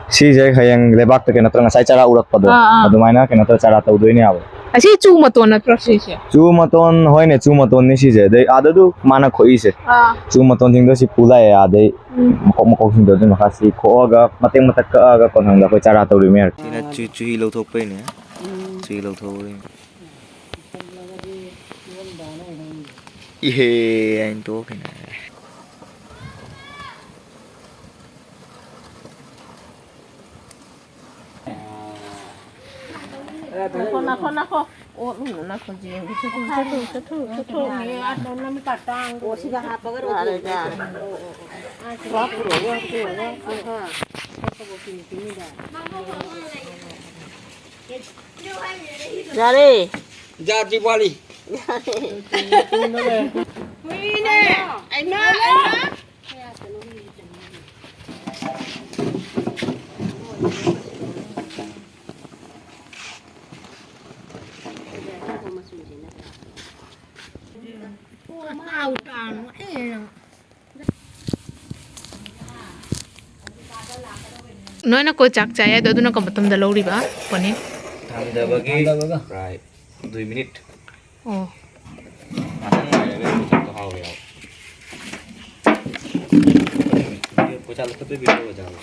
ꯁꯤꯁꯦ ꯍꯌꯦꯡ ꯂꯩꯕꯥꯛꯇ ꯀꯩꯅꯣ ꯇꯧꯔꯒ ꯉꯁꯥꯏ ꯆꯔꯥ ꯎꯔꯛꯄꯗꯣ, ꯑꯥ, ꯑꯥ꯫ ꯑꯗꯨꯃꯥꯏꯅ ꯀꯩꯅꯣ ꯇꯧꯔ ꯆꯔꯥ ꯇꯧꯗꯣꯏꯅꯦ ꯍꯥꯏꯕ꯫ ꯑꯁꯤ ꯆꯨ ꯃꯇꯣꯟ ꯅꯠꯇ꯭ꯔꯣ ꯁꯤꯁꯦ? ꯆꯨ ꯃꯇꯣꯟ, ꯍꯣꯏꯅꯦ, ꯆꯨ ꯃꯇꯣꯟꯅꯤ ꯁꯤꯁꯦ꯫ ꯑꯗꯩ ꯑꯥꯗꯗꯨ ꯃꯥꯅ ꯈꯣꯛꯏꯁꯦ꯫ ꯑꯥ꯫ ꯆꯨ ꯃꯇꯣꯟꯁꯤꯡꯗꯣ ꯁꯤ ꯄꯨ ꯂꯥꯛꯑꯦ ꯑꯥꯗꯩ꯫ ꯎꯝ꯫ ꯃꯀꯣꯛ ꯃꯀꯣꯛꯁꯤꯡꯗꯣ ꯑꯗꯨꯅ ꯃꯈꯥ ꯁꯤ ꯈꯣꯛꯑꯒ ꯃꯇꯦꯛ ꯃꯇꯦꯛ ꯀꯛꯑꯒ ꯀꯣꯟꯊꯪꯗ ꯑꯩꯈꯣꯏ ꯆꯥꯔꯥ ꯇꯧꯔꯤꯕ ꯃꯌꯥꯝ꯫ ꯁꯤꯅ ꯆꯨ-, ꯆꯨꯍꯤ ꯂꯧꯊꯣꯛꯄꯩꯅꯦ꯫ ꯎꯝ꯫ ꯆꯨꯍꯤ ꯂꯧꯊꯣꯛꯄꯩꯅꯦ꯫ ꯏꯍꯦ ꯍꯥꯏꯅ ꯇꯣꯛꯈꯤꯅꯦ꯫ ꯅꯈꯣ, ꯅꯈꯣ, ꯅꯈꯣ꯫ ꯑꯣꯠꯂꯨꯅꯨ, ꯅꯈꯣ, ꯌꯦꯡꯒꯦ꯫ ꯆꯠꯊꯣꯛ, ꯆꯠꯊꯣꯛ, ꯆꯠꯊꯣꯛ, ꯆꯠꯊꯣꯛ꯫ ꯑꯣ, ꯁꯤꯗ ꯍꯥꯞꯄꯒ ꯌꯥꯔꯦ, ꯌꯥꯔꯦ꯫ ꯄꯨꯔꯥ ꯄꯨꯔꯛꯑꯣ, ꯄꯨꯔꯛꯑꯣ꯫ ꯌꯥꯔꯦ꯫ ꯖꯥꯠ ꯖꯤ ꯋꯥꯂꯤ꯫ ꯌꯥꯔꯦ꯫ ꯍꯨꯏꯅꯦ꯫ ꯑꯩꯃ, ꯑꯩꯃ꯫ ꯅꯣꯏꯅ ꯀꯣ ꯆꯥꯛ ꯆꯥꯏ ꯍꯥꯏꯗꯣ ꯑꯗꯨꯅ ꯀꯔꯝꯕ ꯃꯇꯝꯗ ꯂꯧꯔꯤꯕ ꯄꯣꯅꯤ? ꯊꯥꯡꯗꯕꯒꯤ ꯊꯥꯡꯗꯕꯒ꯫ ꯄ꯭ꯔꯥꯏ ꯑꯗꯨꯏ ꯃꯤꯅꯤꯠ꯫ ꯑꯣ꯫ ꯉꯥꯛꯇꯪ ꯉꯥꯏꯔꯒ ꯌꯣꯡꯆꯥꯛꯇꯣ ꯍꯥꯎꯋꯦ ꯍꯥꯏꯕ꯫ ꯄꯩꯁꯥ ꯂꯧꯈꯠꯄꯩ video ꯑꯣꯏꯖꯥꯠꯂꯣ?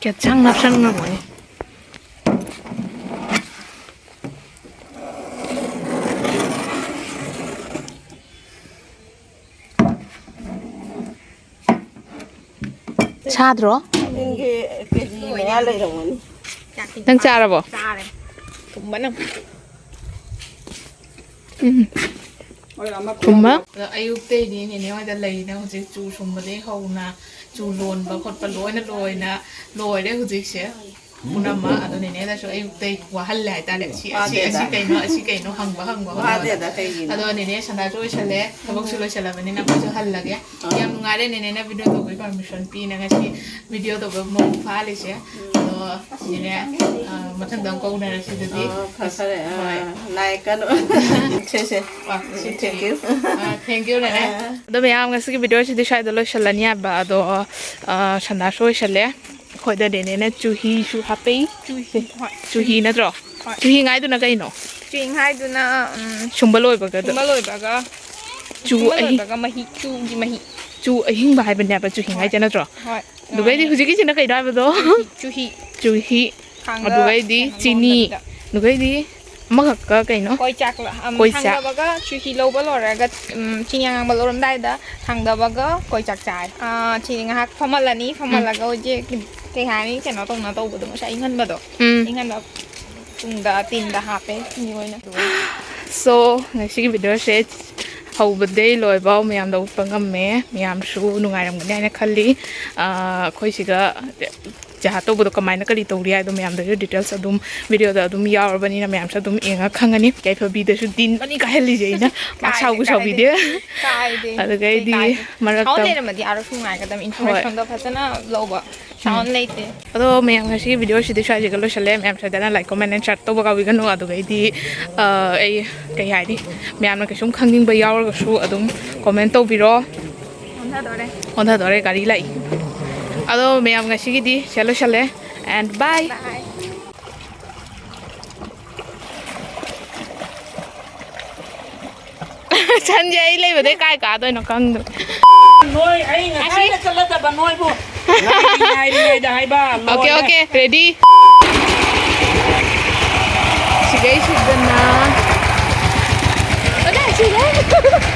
ꯀꯌꯥ ꯁꯪꯅ ꯁꯪꯅꯕꯅꯦ꯫ ꯁꯥꯗ꯭ꯔꯣ? ꯅꯪꯒꯤ ꯀꯦꯖꯤ ꯃꯌꯥ ꯂꯩꯔꯝꯒꯅꯤ꯫ ꯅꯪ ꯆꯥꯔꯕꯣ? ꯆꯥꯔꯦ꯫ ꯊꯨꯝꯕꯅ꯫ ꯎꯝ꯫ ꯊꯨꯝꯕ꯫ ꯑꯗꯣ ꯑꯌꯨꯛꯇꯩꯗꯤ ꯅꯦꯅꯦ ꯍꯣꯏꯗ ꯂꯩꯅ ꯍꯧꯖꯤꯛ ꯆꯨ ꯁꯨꯝꯕꯗꯩ ꯍꯧꯅ ꯆꯨ ꯂꯣꯟꯕ ꯈꯣꯠꯄ ꯂꯣꯏꯅ ꯂꯣꯏꯅ ꯂꯣꯏꯔꯦ ꯍꯧꯖꯤꯛꯁꯦ꯫ ꯄꯨꯝꯅꯃꯛ꯫ ꯑꯗꯣ ꯅꯦꯅꯦꯗꯁꯨ ꯑꯌꯨꯛꯇꯩ ꯋꯥꯍꯜꯂꯦ ꯍꯥꯏꯇꯥꯔꯦ꯫ ꯁꯤ, ꯑꯁꯤ, ꯑꯁꯤ ꯋꯥꯗꯦꯗ꯫ ꯀꯩꯅꯣ, ꯑꯁꯤ ꯀꯩꯅꯣ ꯍꯪꯕ ꯍꯪꯕ ꯍꯣꯠꯅꯕꯗ꯫ ꯋꯥꯗꯦꯗ, ꯀꯩꯒꯤꯅꯣ? ꯑꯗꯣ ꯅꯦꯅꯦ ꯁꯟꯗꯥꯁꯨ ꯑꯣꯏꯁꯜꯂꯦ, ꯊꯕꯛꯁꯨ ꯂꯣꯏꯁꯜꯂꯕꯅꯤꯅ ꯑꯩꯈꯣꯏꯁꯨ ꯍꯜꯂꯒꯦ꯫ ꯑꯥ꯫ ꯌꯥꯝ ꯅꯨꯡꯉꯥꯏꯔꯦ ꯅꯦꯅꯦꯅ video ꯇꯧꯕꯒꯤ permission ꯄꯤꯅ ꯉꯁꯤ video ꯇꯧꯕ ꯃꯄꯨꯡ ꯐꯥꯍꯜꯂꯤꯁꯦ꯫ ꯑꯗꯣ ꯅꯦꯅꯦ, ꯑ, ꯃꯊꯪꯗ ꯑꯃꯨꯛ ꯀꯧꯅꯔꯁꯤ ꯑꯗꯨꯗꯤ꯫ ꯑꯥ, ꯐꯔꯦ, ꯐꯔꯦ꯫ ꯑꯥ, ꯍꯣꯏ꯫ ꯂꯥꯏꯛ ꯀꯩꯅꯣ꯫ ꯁꯦ, ꯁꯦ꯫ ꯑꯥ, ꯁꯤ Thank you꯫ Ah, thank you, ꯅꯦꯅꯦ꯫ ꯑꯥ꯫ ꯑꯗꯣ ꯃꯌꯥꯝ, ꯉꯁꯤꯒꯤ video ꯁꯤꯗꯤ ꯁ꯭ꯋꯥꯏꯗ ꯂꯣꯏꯁꯤꯜꯂꯅꯤ ꯍꯥꯏꯕ꯫ ꯑꯗꯣ, ꯑ, ꯁꯟꯗꯥꯁꯨ ꯑꯣꯏꯁꯜꯂꯦ꯫ ꯑꯩꯈꯣꯏꯗ ꯅꯦꯅꯦꯅ ꯆꯨꯍꯤꯁꯨ ꯍꯥꯞꯄꯛꯏ꯫ ꯆꯨꯍꯤ, ꯍꯣꯏ꯫ ꯆꯨꯍꯤ ꯅꯠꯇ꯭ꯔꯣ? ꯍꯣꯏ꯫ ꯆꯨꯍꯤ ꯉꯥꯏꯗꯨꯅ ꯀꯩꯅꯣ? ꯆꯨꯍꯤ ꯉꯥꯏꯗꯨꯅ, ꯎꯝ, ꯁꯨꯝꯕ ꯂꯣꯏꯕꯒꯗ꯫ ꯁꯨꯝꯕ ꯂꯣꯏꯕꯒ, ꯆꯨ ꯁꯨꯝꯕ ꯑꯍꯤ-, ꯂꯣꯏꯕꯒ ꯃꯍꯤ, ꯆꯨꯒꯤ ꯃꯍꯤ꯫ ꯆꯨ ꯑꯍꯤꯡꯕ ꯍꯥꯏꯕꯅꯦꯕ ꯆꯨꯍꯤ ꯍꯣꯏ꯫ ꯉꯥꯏꯁꯦ ꯅꯠꯇ꯭ꯔꯣ? ꯍꯣꯏ꯫ ꯑꯗꯨꯒꯩꯗꯤ ꯃꯥꯅꯦ꯫ ꯍꯧꯖꯤꯛꯀꯤꯁꯤꯅ ꯀꯩꯅꯣ ꯍꯥꯏꯕꯗꯣ? ꯆꯨꯍꯤ, ꯆꯨꯍꯤ꯫ ꯆꯨꯍꯤ꯫ ꯈꯥꯡꯗ ꯑꯗꯨꯒꯩꯗꯤ ꯀꯩꯅꯣ ꯆꯤꯅꯤ꯫ ꯂꯣꯟꯗꯕꯤꯗ꯫ ꯑꯗꯨꯒꯩꯗꯤ ꯑꯃꯈꯛꯀ ꯀꯩꯅꯣ? ꯀꯣꯏ ꯆꯥꯛ ꯂ-, ꯑꯝ, ꯀꯣꯏ ꯆꯥꯛ꯫ ꯊꯥꯡꯗꯕꯒ ꯆꯨꯍꯤ ꯂꯧꯕ ꯂꯣꯏꯔꯒ, ꯎꯝ, ꯆꯤꯅꯤ ꯑꯉꯥꯡꯕ ꯂꯧꯔꯝꯗꯥꯏꯗ ꯊꯥꯡꯗꯕꯒ ꯀꯣꯏ ꯆꯥꯛ ꯆꯥꯏ꯫ ꯑꯥ, ꯆꯤꯅꯤ ꯉꯥꯏꯍꯥꯛ ꯐꯝꯍꯜꯂꯅꯤ, ꯎꯝ꯫ ꯐꯝꯍꯜꯂꯒ ꯍꯧꯖꯤꯛ ꯀꯩ ꯍꯥꯏꯅꯤ, ꯀꯩꯅꯣ ꯇꯧꯅ ꯇꯧꯕꯗꯣ, ꯉꯁꯥꯏ ꯏꯪꯍꯟꯕꯗꯣ꯫ ꯎꯝ꯫ ꯏꯪꯍꯟꯕ ꯇꯨꯡꯗ, ꯇꯤꯟꯗ ꯍꯥꯞꯄꯦ, ꯆꯤꯅꯤ ꯑꯣꯏꯅ꯫ So, ꯉꯁꯤꯒꯤ video ꯁꯦ ꯍꯧꯕꯗꯩ ꯂꯣꯏꯕꯥꯎ ꯃꯌꯥꯝꯗ ꯎꯠꯄ ꯉꯝꯃꯦ꯫ ꯃꯌꯥꯝꯁꯨ ꯅꯨꯡꯉꯥꯏꯔꯝꯒꯅꯤ ꯍꯥꯏꯅ ꯈꯜꯂꯤ꯫ ꯑꯥ, ꯑꯩꯈꯣꯏ ꯁꯤꯗ ꯆꯥ ꯇꯧꯕꯗꯣ ꯀꯃꯥꯏꯅ ꯀꯔꯤ ꯇꯧꯔꯤ ꯍꯥꯏꯗꯣ ꯃꯌꯥꯝꯗꯁꯨ details ꯑꯗꯨꯝ video ꯗ ꯑꯗꯨꯝ ꯌꯥꯎꯔꯕꯅꯤꯅ ꯃꯌꯥꯝꯁꯨ ꯑꯗꯨꯝ ꯌꯦꯡꯉ ꯈꯪꯉꯅꯤ꯫ ꯌꯥꯏꯐꯕꯤꯗꯁꯨ ꯗꯤꯟ ꯑꯅꯤ ꯀꯥꯏꯍꯜꯂꯤꯁꯦ ꯑꯩꯅ꯫ ꯃꯥ ꯀꯥꯏꯗꯦ, ꯁꯥꯎꯕꯨ ꯀꯥꯏꯗꯦ꯫ ꯁꯥꯎꯕꯤꯗꯦ꯫ ꯀꯥꯏꯗꯦ꯫ ꯑꯗꯨꯒꯩꯗꯤ ꯀꯩ ꯀꯥꯏꯗꯦ꯫ ꯃꯔꯛꯇ ꯁꯥꯎꯟ ꯂꯩꯔꯝꯃꯗꯤ ꯑꯥꯔꯣꯁ ꯅꯨꯡꯉꯥꯏꯒꯗꯕꯅꯤ꯫ ꯍꯣꯏ꯫ Information ꯗꯣ ꯐꯖꯅ ꯂꯧꯕ꯫ ꯎꯝ꯫ ꯁꯥꯎꯟ ꯂꯩꯇꯦ꯫ ꯑꯗꯣ ꯃꯌꯥꯝ, ꯉꯁꯤꯒꯤ video ꯁꯤꯗꯤ ꯁ꯭ꯋꯥꯏꯁꯤꯒ ꯂꯣꯏꯁꯤꯜꯂꯦ꯫ ꯃꯌꯥꯝ ꯁꯣꯏꯗꯅ like, comment and share ꯇꯧꯕ ꯀꯥꯎꯕꯤꯒꯅꯨ꯫ ꯑꯗꯨꯒꯩꯗꯤ, ꯑ, ꯑꯩ ꯀꯩ ꯍꯥꯏꯅꯤ, ꯃꯌꯥꯝꯅ ꯀꯩꯁꯨꯝ ꯈꯪꯅꯤꯡꯕ ꯌꯥꯎꯔꯒꯁꯨ ꯑꯗꯨꯝ comment ꯇꯧꯕꯤꯔꯣ꯫ ꯑꯣꯟꯊꯗꯣꯔꯦ꯫ ꯑꯣꯟꯊꯗꯣꯔꯦ, ꯒꯥꯔꯤ ꯂꯥꯛꯏ꯫ ꯑꯗꯣ ꯃꯌꯥꯝ, ꯉꯁꯤꯒꯤꯗꯤ ꯁꯤꯗ ꯂꯣꯏꯁꯤꯜꯂꯦ꯫ And bye꯫ Bye꯫ ꯁꯟꯁꯦ ꯑꯩ ꯂꯩꯕꯗꯩ ꯀꯥꯏ ꯀꯥꯗꯣꯏꯅꯣ ꯈꯪꯗ꯭ꯔꯦ꯫ ꯅꯣꯏ, ꯑꯩ ꯉꯁꯥꯏꯅ ꯑꯁꯤ ꯆꯠꯂꯗꯕ ꯅꯣꯏꯕꯨ꯫ ꯉꯥꯏꯔꯤꯉꯩꯗ ꯍꯥꯏꯕ, okay, ꯂꯣꯏꯔꯦ꯫ Okay, ready꯫ ꯁꯤꯗꯩꯁꯤꯗꯅ ꯀꯗꯥꯏ ꯁꯤꯗ?